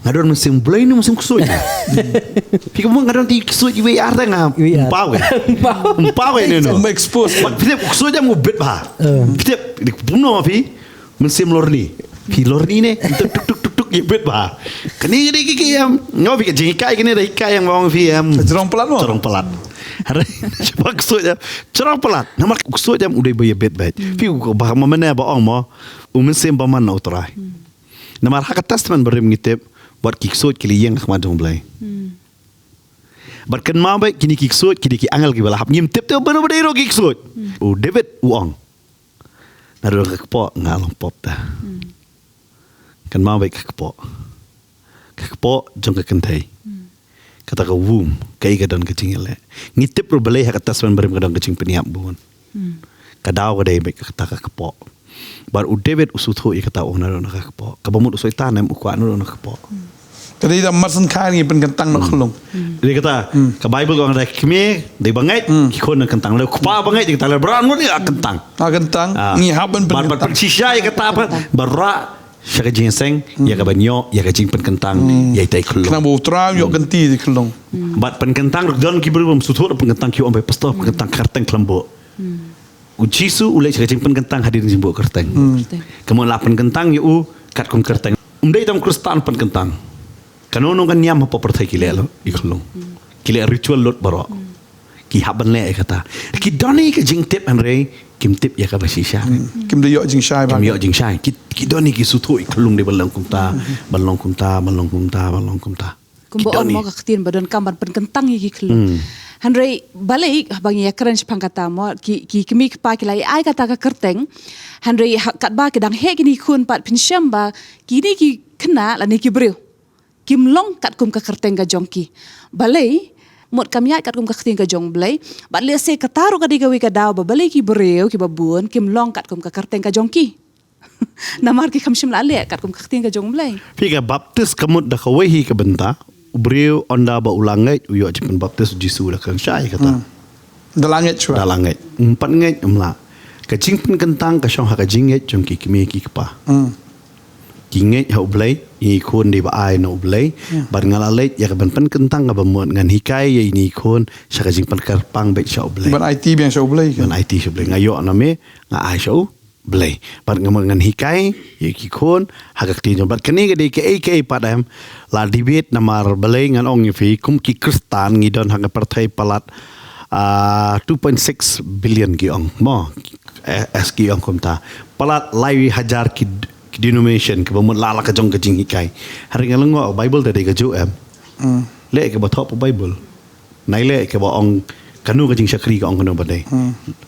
Nga don mynsiem Blei ne mynsiem ksuid. Phi kumno nga don ti ksuid iwei ar ta nga. Iwei ar. Mpaw eh. Mpaw. Mpaw eh ne no. Expose. Phi tip ksuid jam u bit bha. Phi tip dei kumno ma phi. Mynsiem lorni. Phi lorni ne. Tuk tuk tuk tuk tuk ïa bit bha. Kane dei ki ki em. Nga phi ka jinghikai kane dei hikai ïa nga ong phi em. Jrong palat mo. Jrong palat. Hare. Shuwa ksuid jam. Jrong palat. Namar ksuid jam u dei ba ïa bit bha. Phi u ba ma mane ba ong mo. U Mynsiem Bymman na u Trai. Namar ha ka Testament Barim ngi tip, wat ki ksuid ki la ïeng ha khmat jong u Blei. Bad kynmaw bad kine ki ksuid, kine ki angel ki ba la hap ngim tip te ba no ba dei ruh ki ksuid. U David u ong. Naduh ka kpoh nga long pop ta. Kynmaw bad ka kpoh. Ka kpoh jong ka kynthei. Kata ka womb, kaei ka don ka jingïaleh. Ngi tip ruh balei ha ka Testament Barim ka don ka jingpynïap bun. Ka daw ka dei bad kata ka kpoh. Bad u David u sngewthuh ïa kata u ong naduh na ka kpoh. Kaba mut u Soitan em u kwah naduh na ka kpoh. Ka dei da mar syn kha ngi pynkyntang na khlung. Dei kata ka Bible ka ong da kmie dei bangeit ki khun na kyntang. Da kpa bangeit dei kata la bran ngut ïa kyntang. Kyntang ngi hap ban pyn. Bad pynshisha ïa kata ba ra sha ka jingïaseng ïa ka ban ïoh ïa ka jingpynkyntang ïa ita i khyllung. Khnang ba U Trai un ïoh kynti ïa i khyllung. Bad pynkyntang ruh don ki briew bym sngewthuh da pynkyntang, ki ong ba, "Pastor, pynkyntang ka kyrteng khlem buh." U Jisu u leit sha ka jingpynkyntang hadien jingbuh kyrteng. Ka mut la pynkyntang ïa u katkum kyrteng. Um dei tang Khristan pynkyntang. Kano kano ka niam hapoh pyrthei ki leh lut i khyllung. Ki leh ritual lut baroh. Ki hap ban leh ïa kata. Ki don hi ka jingtip, hynrei kim tip ïa kaba shisha. Kim da ïoh jingshai ba. Kim ïoh jingshai. Ki, ki don hi ki sngewthuh i khyllung dei ban long kumta, ban long kumta, ban long kumta, ban long kumta. Kumba ong mo ka ktien ba donkam ban pynkyntang ïa ki khyllung. Hynrei balei haba ngi ïakren shaphang kata mo, ki, ki kmie ki kpa ki la ai kata ka kyrteng. Hynrei ha, katba ki dang heh kine ki khun pat, phin shem ba kine ki khynnah lane ki briew kim long katkum ka kyrteng ka jong ki. Balei? Mut kam ïaid katkum ka ktien ka jong U Blei. Bad lehse kata ruh ka dei kawei ka daw ba balei ki briew kiba bun kim long katkum ka kyrteng ka jong ki. Namar ki kham shym la leh katkum ka ktien ka jong U Blei. Phi, ka baptis ka mut da kawei hi ka bynta. U briew ynda ba u la ngeit u ïoh jingpynbaptis, U Jisu u la kren shai kata. Da la ngeit shuwa. Da la ngeit. Um pat ngeit um lah. Ka jingpynkyntang ka shong ha ka jingngeit jong ki kmie ki kpa. Ki ngeit ha U Blei, i khun dei ba ai na U Blei. Bad nga la leit ïa ka ban pynkyntang kaba mut, ngan hikai ïa ine i khun sha ka jingpynkyrpang beit sha U Blei. Ban aiti biang sha U Blei. Ban aiti sha U Blei. Nga ïoh na me, nga ai sha U Blei. Bad nga mut ngan hikai ïa ki khun ha ka ktien jong. Bad kane ka dei kaei kaei pat em, la debate namar balei, ngan ong ïa phi, kum ki Khristan ngi don ha ka pyrthei palat, ah, two point six billion ki ong mo. Eh, as ki ong kumta. Palat lai hajar ki, ki denomination kiba mut la la ka jong ka jinghikai. Hynrei nga la ong, Bible te dei kajuh em. Leh kaba thoh pa Bible. Nai leh kaba ong kano ka jingshakri ka ong kano ba dei.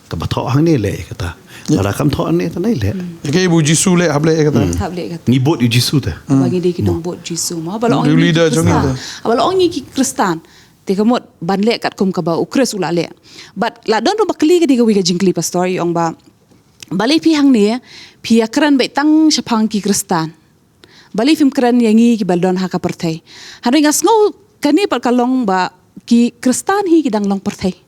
Kaba thoh hangne leh kata. Lada kam thoh hangne te nai leh. Ïa kaei ba U Jisu leh hap leh kata. Hap leh kata. Ngi bud ïa U Jisu te. Ba ngi dei ki nongbud Jisu mo. Ba la ong ngi ki Khristan. Ba la ong ngi ki Khristan. Te ka mut ban leh katkum kaba U Khrist u la leh. Bad la don ruh ba kylli, ka dei kawei ka jingkylli, Pastor, i ong ba, balei phi hangne phi ïakren beit tang shaphang ki Khristan? Balei phim kren ïa ngi kiba don ha ka pyrthei? Hynrei nga sngew kane pat ka long ba ki Khristan hi ki dang long pyrthei.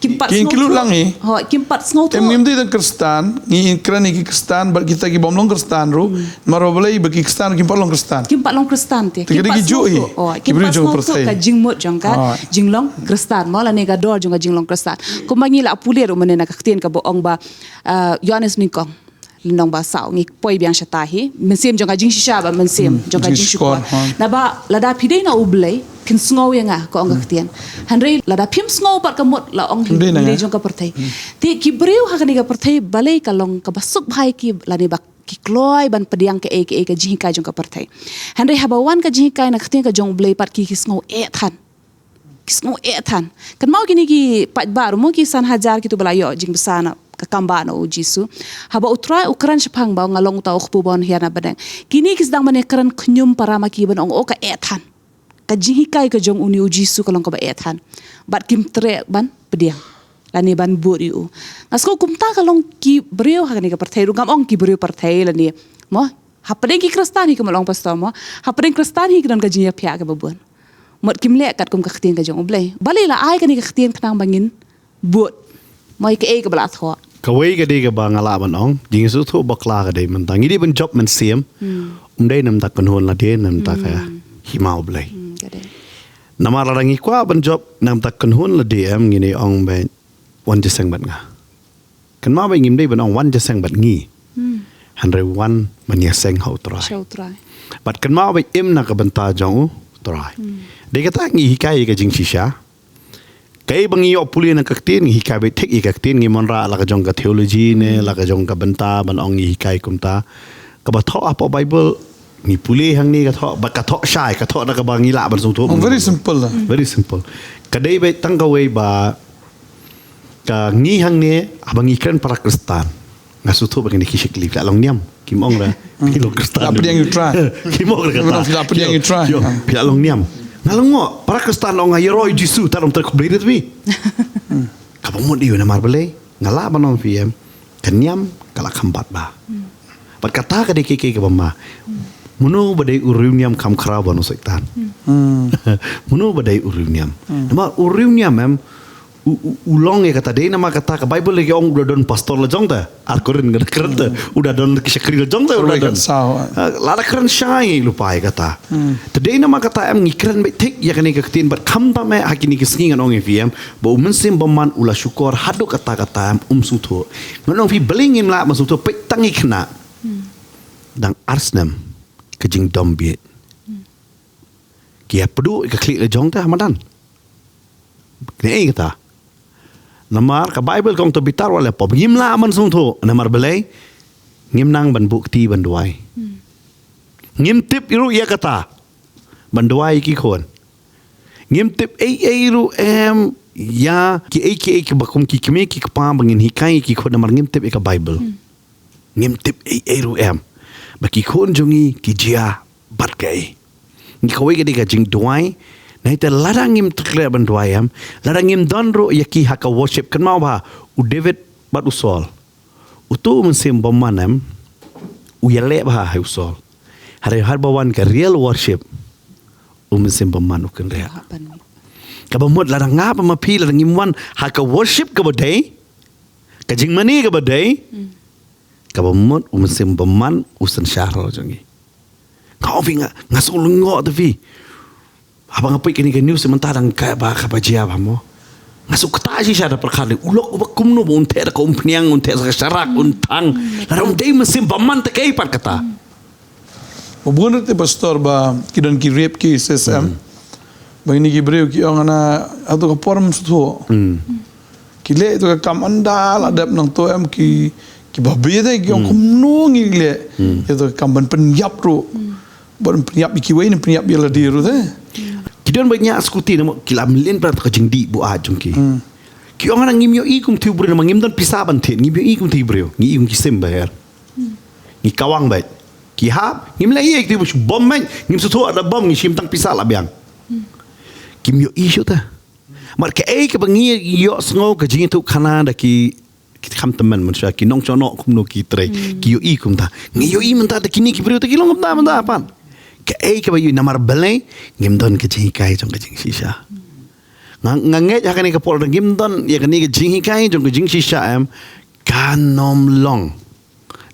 Kim pat sngewthuh lang hi. Ho, kim pat sngewthuh. Em, ngim dei tang Khristan, ngi kren ïa ki Khristan, bad kita ki bym long Khristan ruh. Namar balei ba ki Khristan kim pat long Khristan. Kim pat long Khristan te. Te kim pat sngewthuh. Ki briew jong pyrthei. Ka jingmut jong ka jinglong Khristan mo, lane ka dor jong ka jinglong Khristan. Kumba ngi la pule ruh mynne na ka ktien kaba ong ba, ah, Ïoannis nyngkong. Lynnong ba saw, ngi poi biang shata hi. Mynsiem jong ka jingshisha bad mynsiem jong ka jingshukor. Naba lada phi dei na U Blei, phin sngew ïa nga, ka ong ka ktien. Hynrei lada phim sngew pat, ka mut la ong hi, ngi dei jong ka pyrthei. Te ki briew ha kane ka pyrthei, balei ka long kaba suk bha ïa ki, lane ba ki kloi ban pdiang kaei kaei ka jinghikai jong ka pyrthei. Hynrei haba wan ka jinghikai na ka ktien ka jong U Blei pat, ki, ki sngew eh than. Ki sngew eh than. Kynmaw kine ki paidbah ruh mo, ki san hajar kito ba la ïoh jingbsa na ka kam ba na U Jisu. Haba U Trai u kren shaphang ba nga long uta u kpu ba wan hiar na bneng, kine ki sdang ban ïakren khñium para ma ki ban ong, o, ka eh than. Ka jinghikai ka jong une U Jisu ka long kaba eh than. Bad kim treh ban pdiang lane ban bud ïa u. Nga sngew kumta ka long ki briew ha kane ka pyrthei ruh, ngam ong ki briew pyrthei lane mo. Hapdeng ki Khristan hi, kumba la ong Pastor mo, hapdeng Khristan hi ki don ka jingïaphiah kaba bun. Mut kim leh katkum ka ktien ka jong U Blei. Balei la ai kane ka ktien? Khnang ba ngin bud. Mo, ïa kaei kaba la thoh. Kawei ka dei kaba nga lah ban ong, jingsngewthuh bakla ka dei mynta ngi dei ban jop mynsiem. Um dei na bynta kynhun lade, na bynta ka hima U Blei. Namar lada ngi kwah ban jop na bynta kynhun lade em, ngin ïa ong ba wan jingïaseng bad nga. Kynmaw ba ngim dei ban ong wan jingïaseng bad ngi. Hynrei wan ban ïaseng ha U Trai. Sha U Trai. Bad kynmaw ba im na ka bynta jong U Trai. Dei kata ngi hikai ïa ka jingshisha. Kaei ba ngi ïoh pule na ka ktien, ngi hikai beit thik ïa ka ktien, ngim wanrah la ka jong ka theology ne la ka jong ka bynta ban ong ngi hikai kumta. Kaba thoh hapoh Bible, ngi pule hangne ka thoh, ba ka thoh shai, ka thoh da kaba ngi lah ban sngewthuh. Very simple. Ka dei beit tang kawei ba ka ngi hangne, haba ngi kren para Khristan, nga sngewthuh ba kine ki shakri, phi la long niam. Kim ong ra phi long Khristan. Phi la pdiang ïa U Trai. Kim ong ra kata. Phi la pdiang ïa U Trai. Phi la long niam. Nga la ong, para Khristan ong nga ïaroh ïa U Jisu, tat ong, trai khublei ïa phi. Kaba mut ïa u namar balei? Nga lah ban ong phi em, ka niam ka la kham bat bha. Bad kata ka dei ka, ka, kaba ma. Mano ba dei u riewniam kham khraw ban u Soitan? Mano ba dei u riewniam? Namar u riewniam em, U, u, u long ïa kata, dei namar kata ka Baibl ka ong u da don pastor la jong te. Ar Korinth ka da kren te. U da don ki shakri la jong te, u da don. Saw. Ah, la da kren shai lypa ïa kata. Te dei namar kata em ngi kren beit thik ïa kane ka ktien bad khamtam eh ha kine ki sngi ngan ong ïa phi em. Ba u Mynsiem Bymman u la shukor haduh katta katta em um sngewthuh. Ngan ong phi balei ngim lah ban sngewthuh peit tang ïa kane. Dang ar snem ka jingdom bieit. Ki ïa pduh ïa ka khlieh la jong te ha madan. Kane ei kata. Namar ka Baibl ka ong to bitar wat leh pop. Ngim lah ban sngewthuh. Namar balei ngim nang ban buh kti ban duwai. Ngim tip ruh ïa kata. Ban duwai ïa ki khun. Ngim tip ei ei ruh em ïa ki ei ki ei kiba kum ki kmie ki kpa ba ngin hikai ïa ki khun namar ngim tip ïa ka Baibl. Ngim tip ei ei ruh em. Ba ki khun jong ngi ki jia bad kaei. Ngi kawei ka dei ka jingduwai. Nangta lada ngim tyrkhong ban duwai em. Lada ngim don ruh ïa ki ha ka worship kynmaw bha. U David bad u Saul. Utu u Mynsiem Bymman em. U ïaleh bha ha u Saul. Hynrei haba wan ka real worship. U Mynsiem Bymman u kynriah. Kaba mut lada nga bad ma phi lada ngim wan ha ka worship kaba dei. Ka jingmane kaba dei. Kaba mut u Mynsiem Bymman u synshar la jong ngi. Nga ong phi nga, nga shu lyngngoh te phi. Haba nga peit kane ka news mynta dang ka ba ka ba jia ba mo. Nga shu kata shisha da pyrkhat ne u lok uba kumno ba un theh da ka umphniang un theh sa ka sharak un thang. Lada um dei Mynsiem Bymman te kaei pat kata. Ba bun te pastor ba ki don ki rape cases em. Ba ini ki briew ki ong ana atu ka por em sutho. Ki leh tu ka kam ynda la dep nangto em ki ki babe te ki ong kumno ngi leh. Ïa tu ka kam ban pynïap ruh. Ban pynïap ïa kiwei ne pynïap ïa lade ruh te. Ki don ba ñiah skuti ne mo ki la mlien pat ka jingdih buaid jong ki. Ki ong ana ngim ïohi kum tu briew ne ma ngim don pisa ban thied ngim ïohi kum tu briew ngi ïohi kum ki sim ba her. Ngi kawang bad ki hap ngim leh ïa ki tu bom bad ngim suthu da bom ngi shim tang pisa la biang. Kim ïohi shuh te. Mar kaei kaba ngi ïohsngew ka jingïathuh khana da ki ki kham tymmen mynshuwa ki nongshonong kumno ki trei ki ïohi kumta ngi ïohi mynta da kine ki briew te ki long kumta mynta pat. Kaei kaba ïohi namar balei ngim don ka jinghikai jong ka jingshisha. Nga nga ngeit ha kane ka por da ngim don ïa kane ka jinghikai jong ka jingshisha em. Kan ym long.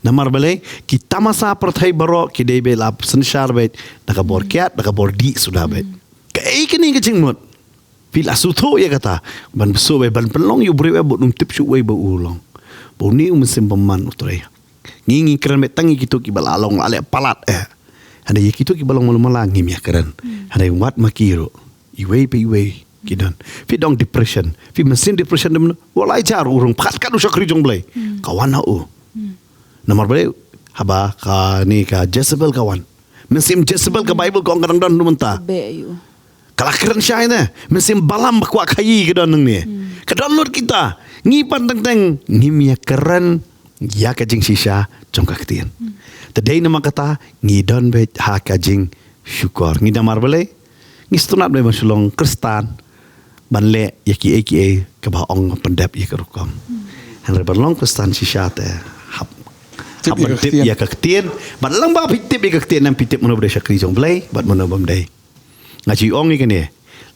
Namar balei ki tamasa pyrthei baroh ki dei beit la synshar beit da ka bor kiad da ka bor dih suda beit. Kaei kane ka jingmut. Phi la suthu ïa kata ban bsu wei ban pynlong ïa u briew eh ba um tip shu wei ba u long. Ba une u mynsiem bymman u trei. Ngi ngi kren beit tang ïa kitu kiba la long la leh palat eh. Hynrei ïa kitu kiba long malu mala ngim ïa kren. Hynrei wat ma ki ruh iwei pa iwei ki don. Phi dong depression. Phi mynsiem depression dem wa lai jar u rung phat kat u shakri jong Blei. Ka wan ha u. Namar balei haba kane ka Jezebel ka wan. Mynsiem Jezebel ka Bible ka ong ka dang don mynta. Ka la kren shai ne mynsiem Balam ba kwah khaïi ka don nangne. Ka don lut kita ngi pan teng teng ngim ïa kren ïa ka jingshisha jong ka ktien. Te dei namar kata ngi don beit ha ka jingshukor ngi namar balei ngi sngewtynnat beit ban shu long Khristan ban leh ïa kiei kiei kaba ong pyndep ïa ka rukom. Hynrei ban long Khristan shisha te hap hap ban tip ïa ka ktien. Bad lada ba phi tip ïa ka ktien em phi tip mano ba dei shakri jong Blei bad mano bym dei. Nga ju ong ïa kane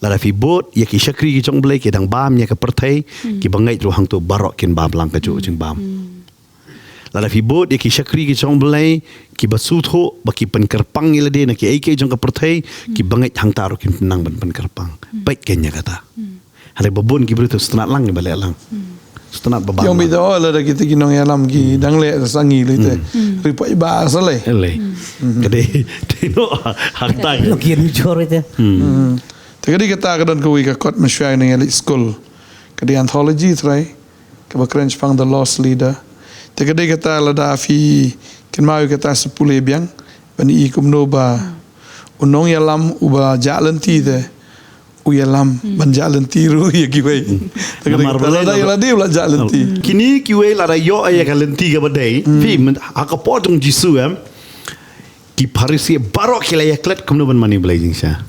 lada phi bud ïa ki shakri ki jong Blei ki dang bam ïa ka pyrthei ki bangeit ruh hangto baroh kin bam lang kajuh jingbam. Lada phi bud ïa ki shakri ki jong Blei kiba suthu ba ki pynkyrpang ïa lade na kiei kiei jong ka pyrthei ki bangeit hangta ruh kin nang ban pynkyrpang. Peit kane ïa kata. Hynrei ba bun ki briew te sngewtynnat lang kiba leh lang. Sngewtynnat ba bam. Ïong beit lada kita ki nongïalam ki dang leh sa ngi lei te. Ri poi ba sa lei. Lei. Ka dei dei no hangta. Lo ki ri jor te. Te ka dei kata ka don kawei ka kot mynshuwa nang ïa leit skul. Ka dei anthology trai. Kaba kren shaphang The Lost Leader. Te ka dei kata lada phi kynmaw ïa kata sa pule biang ban i kumno ba u nongïalam uba jah lynti te u ïalam ban jah lynti ruh ïa kiwei. Te ka dei kata lada ïa lade u la jah lynti. Kine kiwei lada ïoh ïa ka lynti kaba dei phi ha ka por jong Jisu em. Ki Pharisi baroh ki la ïa klet kumno ban mane Blei jingshisha.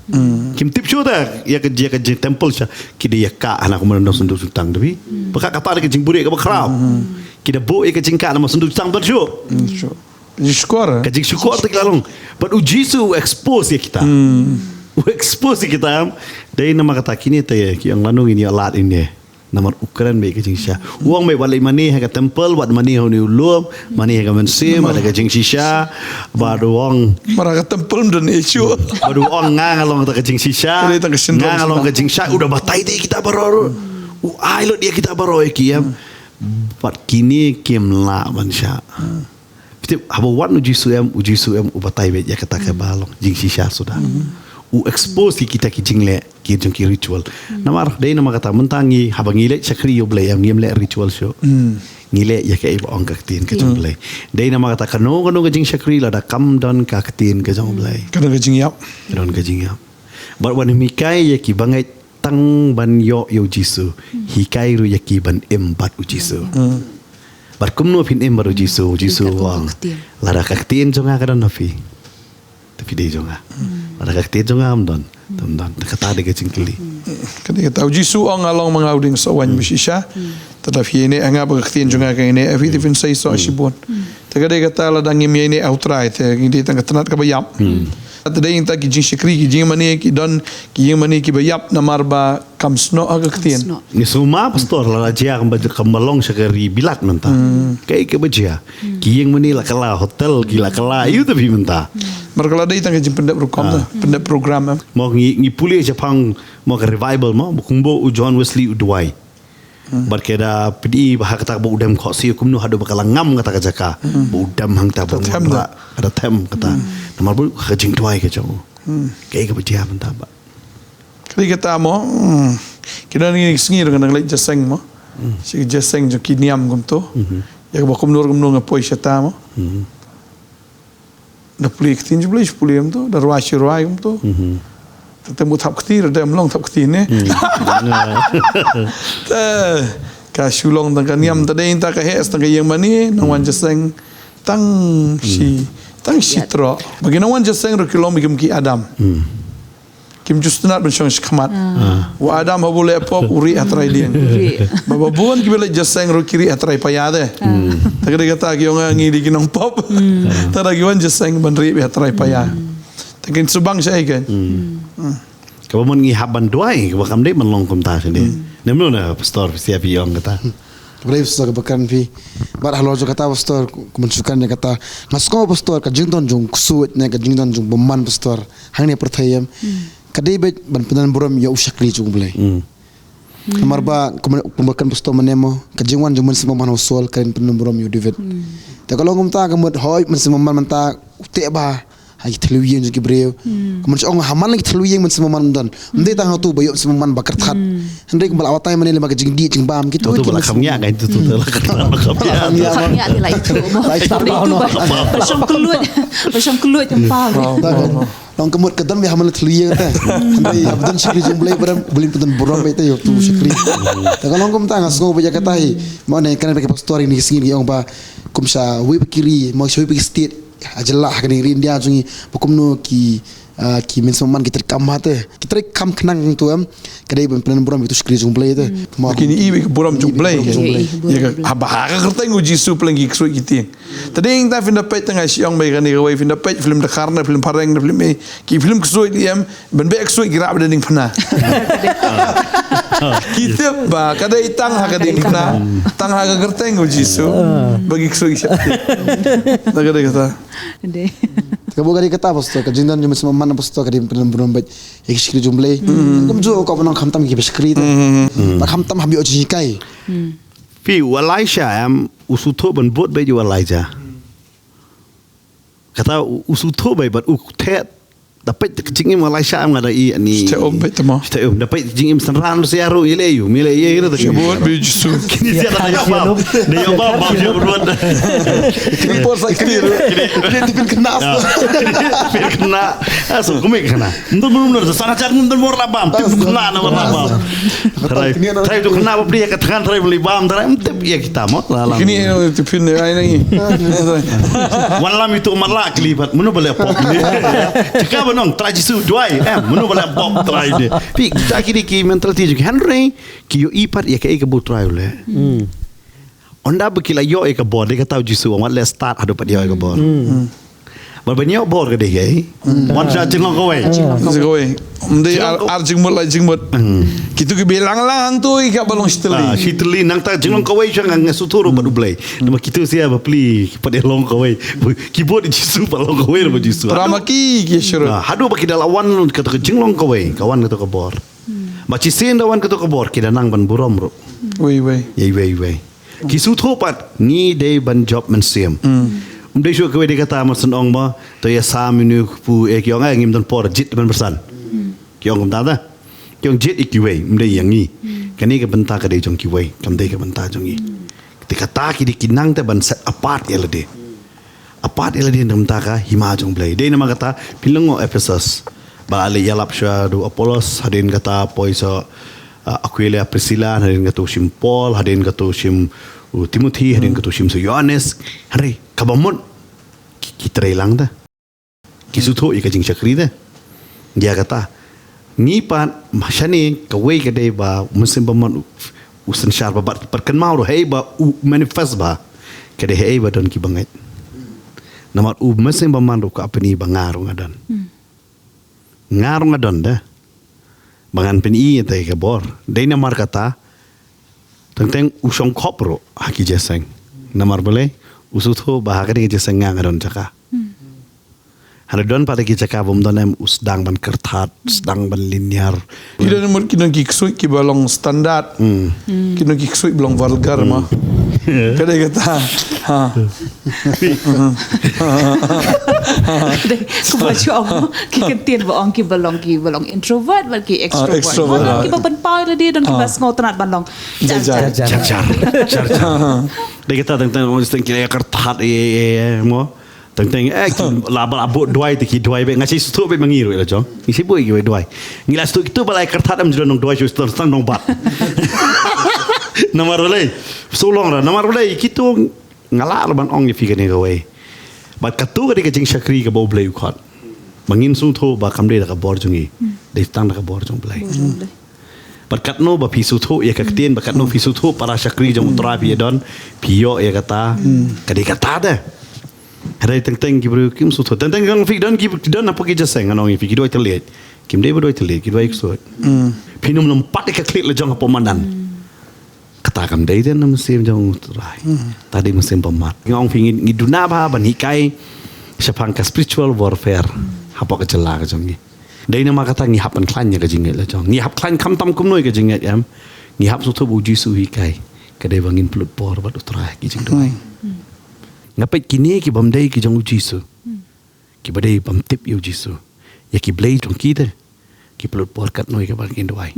Kim tip shuh te ïa ka ïa ka jing temple sha ki da ïa ka hana kumno nong senduk jutang te phi. Ba ka kata ka jingbuhrieh kaba khraw. Ki da buh ïa ka jingkah namar senduk jutang ban shuh. Jingshukor. Ka jingshukor te ki la long. But u Jisu u expose ïa kita. U expose ïa kita em. Dei namar kata kine te ki ong lano ngin ïa lad ine. Namar u kren beit ka jingshisha. U ong beit wat leit mane ha ka temple, wat mane ha une u lum, mane ha ka mynsiem, wat ha ka jingshisha, bad u ong. Namar ha ka temple ym don issue. Bad u ong nga nga long kata ka jingshisha. Ka dei tang ka syndrome nga nga long kata ka jingshisha. U da batai de ïa kita baroh ruh. U ai lut ïa kita baroh ïa ki em. Bad kine kim lah ban shah. Phi tip, haba wan u Jisu em, u Jisu em, u batai beit ïa kata kaba long jingshisha suda. U expose ïa kita ki jingleh, ki jong ki ritual. Namar, dei namar kata, mynta ngi, haba ngi leit shakri ïa u Blei em, ngim leh ritual shuh. Ngi leh ïa kaei ba ong ka ktien ka jong u Blei. Dei namar kata, kano kano ka jingshakri lada kam don ka ktien ka jong u Blei. Ka don ka jingïap. Ka don ka jingïap. Bad wan ym hikai ïa ki bangeit tang ban ïoh ïa u Jisu. Hikai ruh ïa ki ban im bad u Jisu. Bad kumno phin im bad u Jisu, u Jisu u ong. Lada ka ktien jong nga ka don ha phi, te phi dei jong nga. Lada ka ktien jong nga kam don, te ym don. Te kata dei ka jingkylli. Ka dei kata, u Jisu u ong, nga long ma nga u dieng soh waiñ ba shisha. Te lada phi ïaineh ha nga bad ka ktien jong nga ka ïaineh ha phi, te phin sa ïasoh shibun. Te ka dei kata, lada ngim ïaineh ha u Trai, te ngi dei tang ka tnat kaba ïap. Te dei tang ki jingshakri, ki jingmane ki don, ki jingmane kiba ïap namar ba kam snoh ha ka ktien. Ngi sngewma pastor, lada jia kumba, kumba long sha ka ri Bilat mynta. Kaei kaba jia? Ki ïingmane la kylla hotel, ki la kylla aïu te phi mynta. Namar ka la dei tang ka jingpyndep rukom, pyndep program em. Mo ngi, ngi pule shaphang mo ka revival mo, ba kumba u John Wesley u duwai. Bad ka da phi i ba ha kata ba u dem khohsiew kumno haduh ba ka la ngam kata ka jaka. Ba u dem hangta ba u wanrah, ka da them kata. Namar ba ka jingduwai ka jong u. Kaei kaba jia mynta ba. Ka dei kata mo. Ki don ngi sngi ruh nga dang leit jingïaseng mo. Shi jingïaseng jong ki niam kumto. Ïa kaba kumno kumno nga poi shata mo. Da pule ktien jong u Blei, pule kumto, da rwai shi rwai kumto. Te te mut thap kti, da em long thap kti ne. Te ka shu long tang ka niam, te dei tang ka heh tang ka ïingmane, nang wan jingïaseng tang shi, tang shi troh. Ba ki nang wan jingïaseng ruh ki long ba ki kum ki Adam. Kim ju sngewtynnat ban shong shakhmat. U Adam haba u leh pop u rieh ha trai dieng. Ba ba bun kiba leit jingïaseng ruh ki rieh ha trai paia te. Te ka dei kata ki ong ngi dei ki nongpop. Te da ki wan jingïaseng ban rieh beit ha trai paia. Te kin shu bang shaei kein. Kaba mon ngi hap ban duwai, kaba kam dei ban long kumta shane. Ne mano na pastor, phi ong kata. Khublei pastor kaba kren phi. Bad halor jong kata pastor, kumba shu kren ïa kata. Nga sngew pastor, ka jingdon jong u ksuid ne ka jingdon jong u bymman pastor. Hangne pyrthei em. Ka dei beit ban pyndon burom ïa u shakri jong u Blei. Namar ba kumba, kumba kren pastor mynne mo, ka jingwan jong u Mynsiem Bakhuid ha u Saul ka dei ban pyndon burom ïa u David. Te ka long kumta ka mut hooid Mynsiem Bakhuid mynta u teh bha ha ki thliew ïing jong ki briew. Ka mut shu ong ha man la ki thliew ïing Mynsiem Bakhuid ym don. Ym dei tang hato ba ïoh Mynsiem Bakhuid ba kyrthat. Hynrei kumba la batai mynne lem ka jingdih jingbam kito. Hato ba la kham ïa ka, hato ba la kyrthat, la kham ïa. Kham ïa, kham ïa, la ïathuh mo. La ïathuh mo. Ba shong kylluid, ba shong kylluid ym pau. Long ka mut ka don beit ha man la thliew ïing te. Hynrei haba don shakri jong u Blei ba dang, ba lin pyndon burom beit te ïa uto u shakri. Te ka long kumta nga sngew beit ïa kata hi. Mo ne kane beit ka pastor ïa kine ki sngi ki ong ba kum sha wei pa ki ri, mo sha wei pa ki state ha jylla ha kane ka ri India jong ngi ba kumno ki, ah, ki Mynsiem Bakhuid ki treikam bha te. Ki treikam khnang to em. Ka dei ban pyndon burom ïa uto u shakri jong u Blei te. Mo kine i beit ka burom jong u Blei. Ïa ka, haba ha ka kyrteng u Jisu pynlong ki ksuid ki tieng. Te dei tang phin da peit tang nga shu ong beit kane kawei, phin da peit film Dkhar ne film Phareng ne film ei, ki film ksuid lei em, ban beh ksuid ki rah bad diengphna. Ki tip ba ka dei tang ha ka diengphna, tang ha ka kyrteng u Jisu ba ki ksuid ki shah. Na ka dei kata. Dei. Ka buh ka dei kata pastor, ka jingdon jong u Mynsiem Bakhuid pastor ka dei ban pyndon burom beit ïa ki shakri jong u Blei. Kumjuh ka ba nang khamtam kiba shakri te. Ba khamtam haba ïoh jinghikai. Phi, u Elisha em, u sngewthuh ban bud beit ïa u Elijah. Kata u, u sngewthuh beit bad u theh. Da peit ka jingim u Elisha em nga da i ani. Shu theh um beit te mo. Shu theh um, da peit ka jingim synran ruh sa ïa ruh ïa leh aïu, ïa leh aïu ruh. Shu bud beit Jisu. Kine sia da ïa bam. Da ïa bam, bam ïa bam. Kine por sa kine. Kine phin kena. Phin kena. Ah, so kumne kena. Ym don mano mano, sa na jar ym don mor la bam, tip khynnah na mor la bam. Trai, trai tu khynnah bapli ïa ka thngan trai bapli bam, trai ym tip ïa kita mo la la. Kini tu phin ai nang. Wan lam itu mat la kli bat mano ba leh pop ni. Jaka ba nong trai Jisu duwai, eh, mano ba leh pop trai ni. Phi kita kini ki mentality jong ki Henry, ki ïohi pat ïa kaei kaba u Trai u leh. Ynda ba ki la ïoh ïa ka bor, dei kata u Jisu ong wat leh start haduh pat ïoh ïa ka bor. Ba ban ïoh bor ka dei ka ei. Wan sha jinglong kawei. Jinglong kawei. Ym dei ar, ar jingmut lai jingmut. Kitu ki ba lang lang hangtu ki ka ba long shi tylli. Ah, shi tylli nangta jinglong kawei sha nga nga sngewthuh ruh bad U Blei. Namar kitu sha ba pli ki pat ïa long kawei. Ki bud Jisu pat long kawei ruh bad Jisu. Para ma ki ki syrut. Ah, haduh ba ki da la wan kata ka jinglong kawei, ka wan kata ka bor. Ba shisien da wan kata ka bor ki da nang ban burom ruh. Wei wei. Ïa wei wei. Ki sngewthuh pat ngi dei ban jop mynsiem. Ym dei shuh kawei dei kata mar shen ong ba to ïa sam ïa u kpu eh ki ong eh ngim don por jied ban byrsan. Ki ong kumta da. Ki ong jied ïa kiwei ym dei ïa ngi. Kane ka bynta ka dei jong kiwei kam dei ka bynta jong ngi. Te kata ki dei ki nang te ban set apart ïa lade. Apart ïa lade na ka bynta ka hima jong U Blei. Dei namar kata phi lyngngoh Ephesus. Ba la leit ïalap sha u Apollos, hadien kata poi sha, ah, Aquila, Priscilla, hadien kata u shim Paul, hadien kata u shim u Timothy, hadien kata u shim sha Ïohannes. Hynrei kaba mut ki, ki trei lang da. Ki sngewthuh ïa ka jingshakri da. Ïa kata. Ngi pat ma shane kawei ka dei ba u Mynsiem Bymman u, u synshar ba bad, bad kynmaw ruh hei ba u manifest ba ka dei hei ba don ki bangeit. Namar u Mynsiem Bymman ruh ka pyni ba nga ruh nga don. Nga ruh nga don da. Ba ngan pyni ïa ka bor. Dei namar kata teng teng u shong khop ruh ha ki jingïaseng. Namar balei u sngewthuh ba ha kane ka jingïaseng nga nga don jaka. Hynrei don pat ki jaka bym don em u sdang ban kyrthat, sdang ban lynñiar. Ki don mut ki don ki ksuid ki ba long standard. Ki don ki ksuid ba long vulgar ma. Ka dei kata. Ha. Dei, kumba ju ong ki kyntien ba ong ki ba long ki ba long introvert bad ki extrovert. Extrovert. Don ki ba pynpaw ïa lade, don ki ba sngewtynnat ban long. Jar jar. Jar jar. Jar jar. Dei kata teng teng ong teng ki la kyrthat ïa ïa mo. Teng teng eh ki la ba la bud duwai te ki duwai beit nga shu sngewthuh beit ma ngi ruh la jong. Ngi shu bud ki duwai. Ngi la sngewthuh kitu ba la kyrthat em ju nongduwai shu sngewthuh nongbat. Namar balei. Shu long ra namar balei kitu. Nga lah ruh ban ong ïa phi kane kawei. Bad katu ka dei ka jingshakri kaba U Blei u khot. Ba ngin sngewthuh ba kam dei da ka bor jong ngi. Dei tang da ka bor jong U Blei. Bad katno ba phi sngewthuh ïa ka ktien, bad katno phi sngewthuh para shakri jong U Trai phi ïa don, phi ïoh ïa kata. Ka dei kata de. Hynrei teng teng ki briew kim sngewthuh. Teng teng ki don phi don ki don hapoh ki jingïaseng ngan ong ïa phi ki duwai thylliej. Kim dei ba duwai thylliej, ki duwai ksuid. Phin ym lympat ïa ka khlieh la jong hapoh madan. Kata kam dei te na mynsiem jong U Trai. Ta dei mynsiem bymman. Nga ong phi ngi, ngi duna bha ban hikai shaphang ka spiritual warfare. Hapoh ka jylla ka jong ngi. Dei namar kata ngi hap ban khlaiñ ïa ka jingngeit la jong. Ngi hap khlaiñ khamtam kumno ïa ka jingngeit em. Ngi hap sngewthuh ba U Jisu u hikai. Ka dei ba ngin pynlut por bad U Trai ki jingduwai. Nga peit kine ki bym dei ki jong U Jisu. Ki ba dei bym tip ïa U Jisu. Ïa ki blei jong ki te. Ki pynlut por katno ïa kaba kin duwai.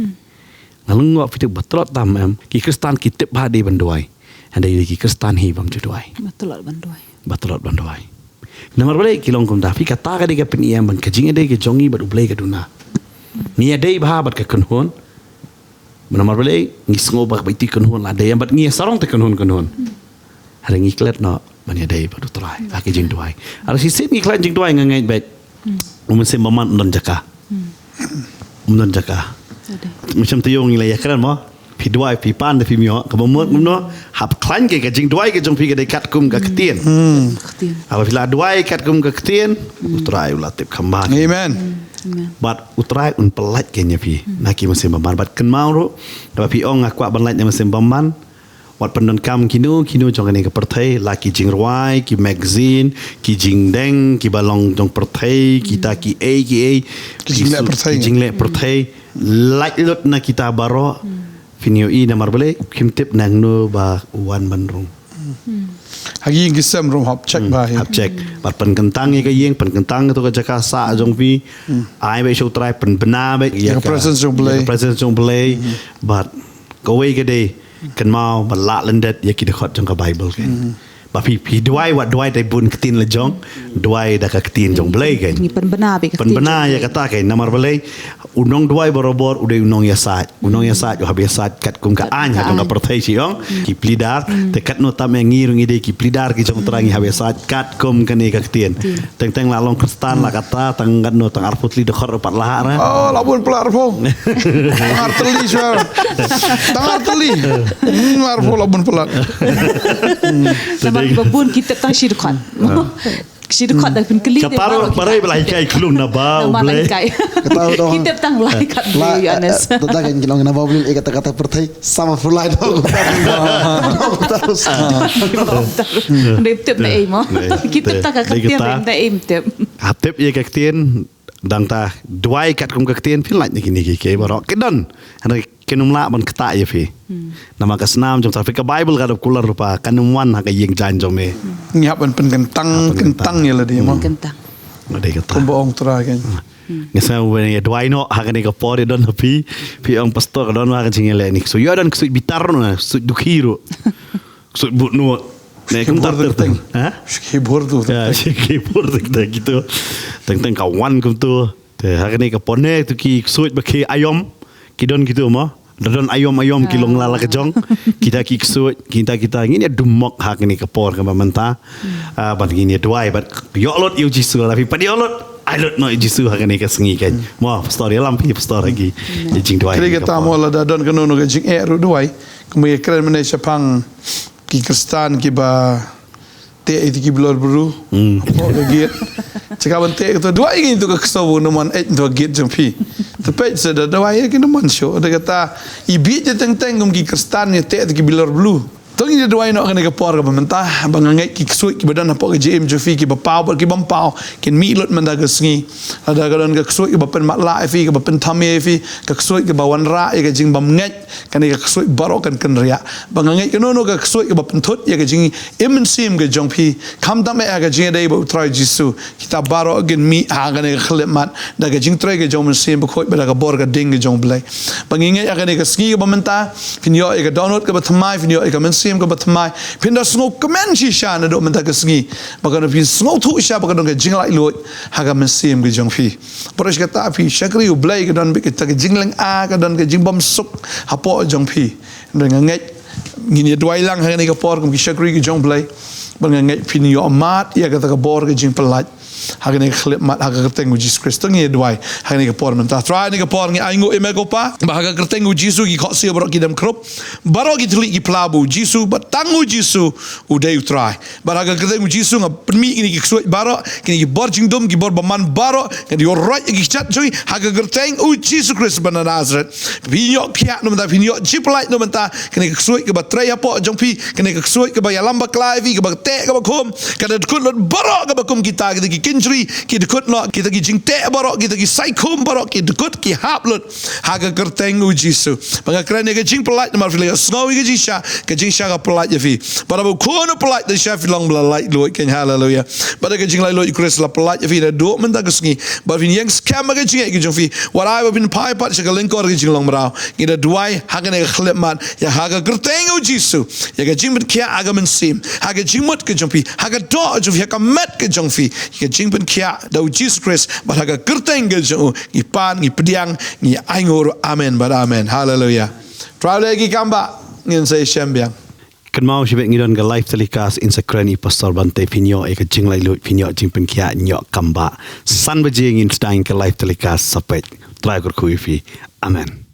Nga lyngngoh phi tip ba tlot tam em. Ki Khristan ki tip ba dei ban duwai. Hynrei ki Khristan hi bym ju duwai. Ba tlot ban duwai. Ba tlot ban duwai. Namar balei ki long kumta phi kata ka dei ka pynïam ba ka jingïadei ka jong ngi bad U Blei ka duna. Ngi ïadei bha bad ka kynhun. Namar balei ngi sngew ba ka bai ti kynhun la dei em bad ngi sarong te kynhun kynhun. Hynrei ngi klet noh ban ïadei bad U Trai ha ki jingduwai. Hynrei shisien ngi klet jingduwai nga ngeit beit. U Mynsiem Bymman um don jaka. Um don jaka. Mynsiem te ïoh ngi la ïakren mo. Phi duwai phi pan da phi mioh kaba mut kumno. Hap khlaiñ ka jingduwai ka jong phi ka dei katkum ka ktien. Ktien. Haba phi la duwai katkum ka ktien. U Trai u la tip kham bha. Amen. Bad U Trai un pyllait ka ïa phi na ki mynsiem bymman bad kynmaw ruh. Haba phi ong nga kwah ban lait na mynsiem bymman. Wat pyndonkam kino kino jong kane ka pyrthei la ki jingrwai, ki magazine, ki jingdeng, ki ba long jong pyrthei, kita ki ei ki ei. Ki jingleh pyrthei. Ki jingleh pyrthei. Lait lut na kita baroh. Phin ïohi namar balei kim tip nangno ba u wan ban rung. Ha ki ïing ki sem ruh hap check bha hi. Hap check. Bad pynkyntang ïa ka ïing, pynkyntang ïa ka jaka sah jong phi. Ai beit sha U Trai, pynbna beit ïa ka presence jong U Blei. Ïa ka presence jong U Blei. Bad kawei ka dei kynmaw ba lah lyndet ïa ki dkhot jong ka Bible ka. Ba phi, phi duwai wat duwai da bun ktien la jong, duwai da ka ktien jong U Blei ka. Ngi pynbna beit ka ktien. Pynbna ïa kata ka namar balei u nongduwai barabor u dei u nongïasaid. U nongïasaid u hap ïasaid katkum ka aiñ ha jong ka pyrthei shi ong ki phlidar te katno tam ïa ngi ruh ngi dei ki phlidar ki jong U Trai ngi hap ïasaid katkum kane ka ktien. Teng teng la long Khristan la kata tang katno tang arphew tylli dkhot ruh pat la ha ra. Oh, la bun palat arphew. Tang ar tylli shuwa. Tang ar tylli. Hmm, arphew la bun palat. Namar ba bun ki tip tang shi dkhot. Shi dkhot da pynkylli. Ka de, paro baroh ki paro ba lai kai klum na ba, na ba u lai Blei kai. Kata u dong. Ki tip tang lai kat, la, Blei, Ioannis. Eh, eh, da kan ki long na ba u Blei, eh, kata, kata pyrthei sama pyrlai dong. Dei tip na ei mo. Ki tip tang ka ktien, dei tip. Ha tip ïa ka ktien, dang ta duwai katkum ka ktien, phi lait na kine ki, ki baroh ki don. Hynrei kin ym lah ban ktah ïa phi. Namar ka snam jong ta, phi, ka Baibl ka dap kular ruh ba kan ym wan ha ka ïing jaiñ jong me. Ngi hap ban pynkyntang, kyntang ïa lade mo. Kyntang. Lade kata. Kumba ong Trai kan. Nga sngew ba ïa duwai noh ha kane ka por, ïa don ha phi, phi ong pastor, ka don ha ka jingïaleh ni. So ïa don ksuid bitar noh, ksuid dukhi ruh. Ksuid but noh. Ne kumta ter teng. Ha? Shi bor tu. Ya, shi bor tu kita gitu. Teng teng ka wan kumtu. Te ha kane ka por ne tu ki ksuid ba ki aïom, ki don kitu mo. Da don aïom aïom ki long la la ka jong. Kita ki ksuid, kita kita ngin ïa dumok ha kane ka por kaba mynta. Ah, ban ngin ïa duwai, ban ïoh lut ïa u Jisu, la phi pat ïoh lut. Ai lut noh ïa u Jisu ha kane ka sngi kan. Mo, pastor, ïalam phi pastor ha ki. Ïa jingduwai. Kata mo, lada don kano kano ka jingeh ruh duwai. Kumba ïa kren mynne shaphang ki Khristan kiba teh ïa ki bilor bru. Hapoh ka gate. Te ka ban teh, kata duwai ïa ngi tu ka ksew, u Numan eit tu ka gate jong phi. Te peit se da duwai ïa ki Numan shuh. Da kata i bit ïa teng teng kum ki Khristan ïa teh ïa ki bilor bru. To ngin ïa duwai noh kane ka por kaba mynta, ba nga ngeit ki ksuid kiba don hapoh ka jingim jong phi, kiba paw bad kiba ym paw, kin mih lut mynta ka sngi. Lada ka don ka ksuid kaba pynmatlah ïa phi, kaba pynthame ïa phi, ka ksuid kaba wanrah ïa ka jingbymngeit, kane ka ksuid baroh kan kynriah. Ba nga ngeit kano kano ka ksuid kaba pynthut ïa ka jingim mynsiem ka jong phi, khamtam eh ha ka jingïadei bad u Trai Jisu, kita baroh kin mih ha kane ka khyllipmat da ka jingtrei ka jong u Mynsiem Bakhuid bad da ka bor ka ding ka jong u Blei. Ba ngi ngeit ha kane ka sngi kaba mynta phin ïoh ïa ka dohnud kaba thymmai, phin ïoh ïa ka mynsiem kaba thymmai, phin da sngewkmen shisha naduh mynta ka sngi. Ba kan phin sngewthuh shisha ba ka don ka jinglaitluid ha ka mynsiem ka jong phi. Baroh shi katta phi shakri u Blei, ka don bad kita ka jinglynga, ka don ka jingbymsuk hapoh jong phi. Hynrei nga ngeit ngin ïa duwai lang ha kane ka por kum ki shakri ka jong u Blei. Ba nga ngeit phin ïoh mad ïa kata ka bor ka jingpyllait ha kane ka khyllipmat, ha ka kyrteng u Jisu Khrist. To ngin ïa duwai ha kane ka por mynta. Trai, ha kane ka por ngi ainguh ïa me ko Pa, ba ha ka kyrteng u Jisu ki khohsiew baroh ki dem khrup, baroh ki thylliej ki pla ba u Jisu, ba tang u Jisu u dei u Trai. Bad ha ka kyrteng u Jisu nga pynmih kine ki ksuid baroh, kine ki bor jingdum, ki bor bymman baroh, nga die ïoh roit ïa ki kjat jong ngi ha ka kyrteng u Jisu Khrist ba na Nasareth. Phin ïoh khiah na bynta, phin ïoh jingpyllait na bynta kane ka ksuid kaba trei hapoh jong phi, kane ka ksuid kaba ïalam bakla ïa phi, kaba teh kaba khum, ka da dkut lut baroh kaba kum kita, kita ki kynjri ki dkut noh, kita ki jingteh baroh, kita ki saikhum baroh ki dkut, ki hap lut ha ka kyrteng u Jisu. Ba nga kren ïa ka jingpyllait namar phi la ïohsngew ïa ka jingshisha, ka jingshisha ka pyllait ïa phi. Bad haba u Khun u pyllait da shisha phi long ba la laitluid kein, haleluia. Bad da ka jinglaitluid u Khrist la pyllait ïa phi naduh mynta ka sngi. Bad phin ïeng skhem ha ka jingngeit ka jong phi. Wat ai ba phin phai pat sha ka lyngkor ka jinglong mraw. Ngi da duwai ha kane ka khyllipmat ïa ha ka kyrteng u Jisu, ïa ka jingpynkhiah ha ka mynsiem, ha ka jingmut ka jong phi, ha ka doh jong phi, ha ka met ka jong phi, ïa ka jingpynkhiah da u Jisu Khrist, bad ha ka kyrteng ka jong u ngi pan, ngi pdiang, ngi ainguh ruh. Amen bad amen. Haleluia. Trai u dei ki kam ba ngin sa ïashem biang. Kynmaw shibit ngi don ka live telecast, in sa kren i Pastor Bante, phin ïoh ïa ka jinglaitluid, phin ïoh jingpynkhiah, ïoh kam ba. San baje ngin sdang ka live telecast, sa peit. Trai u kyrkhu ïa phi. Amen.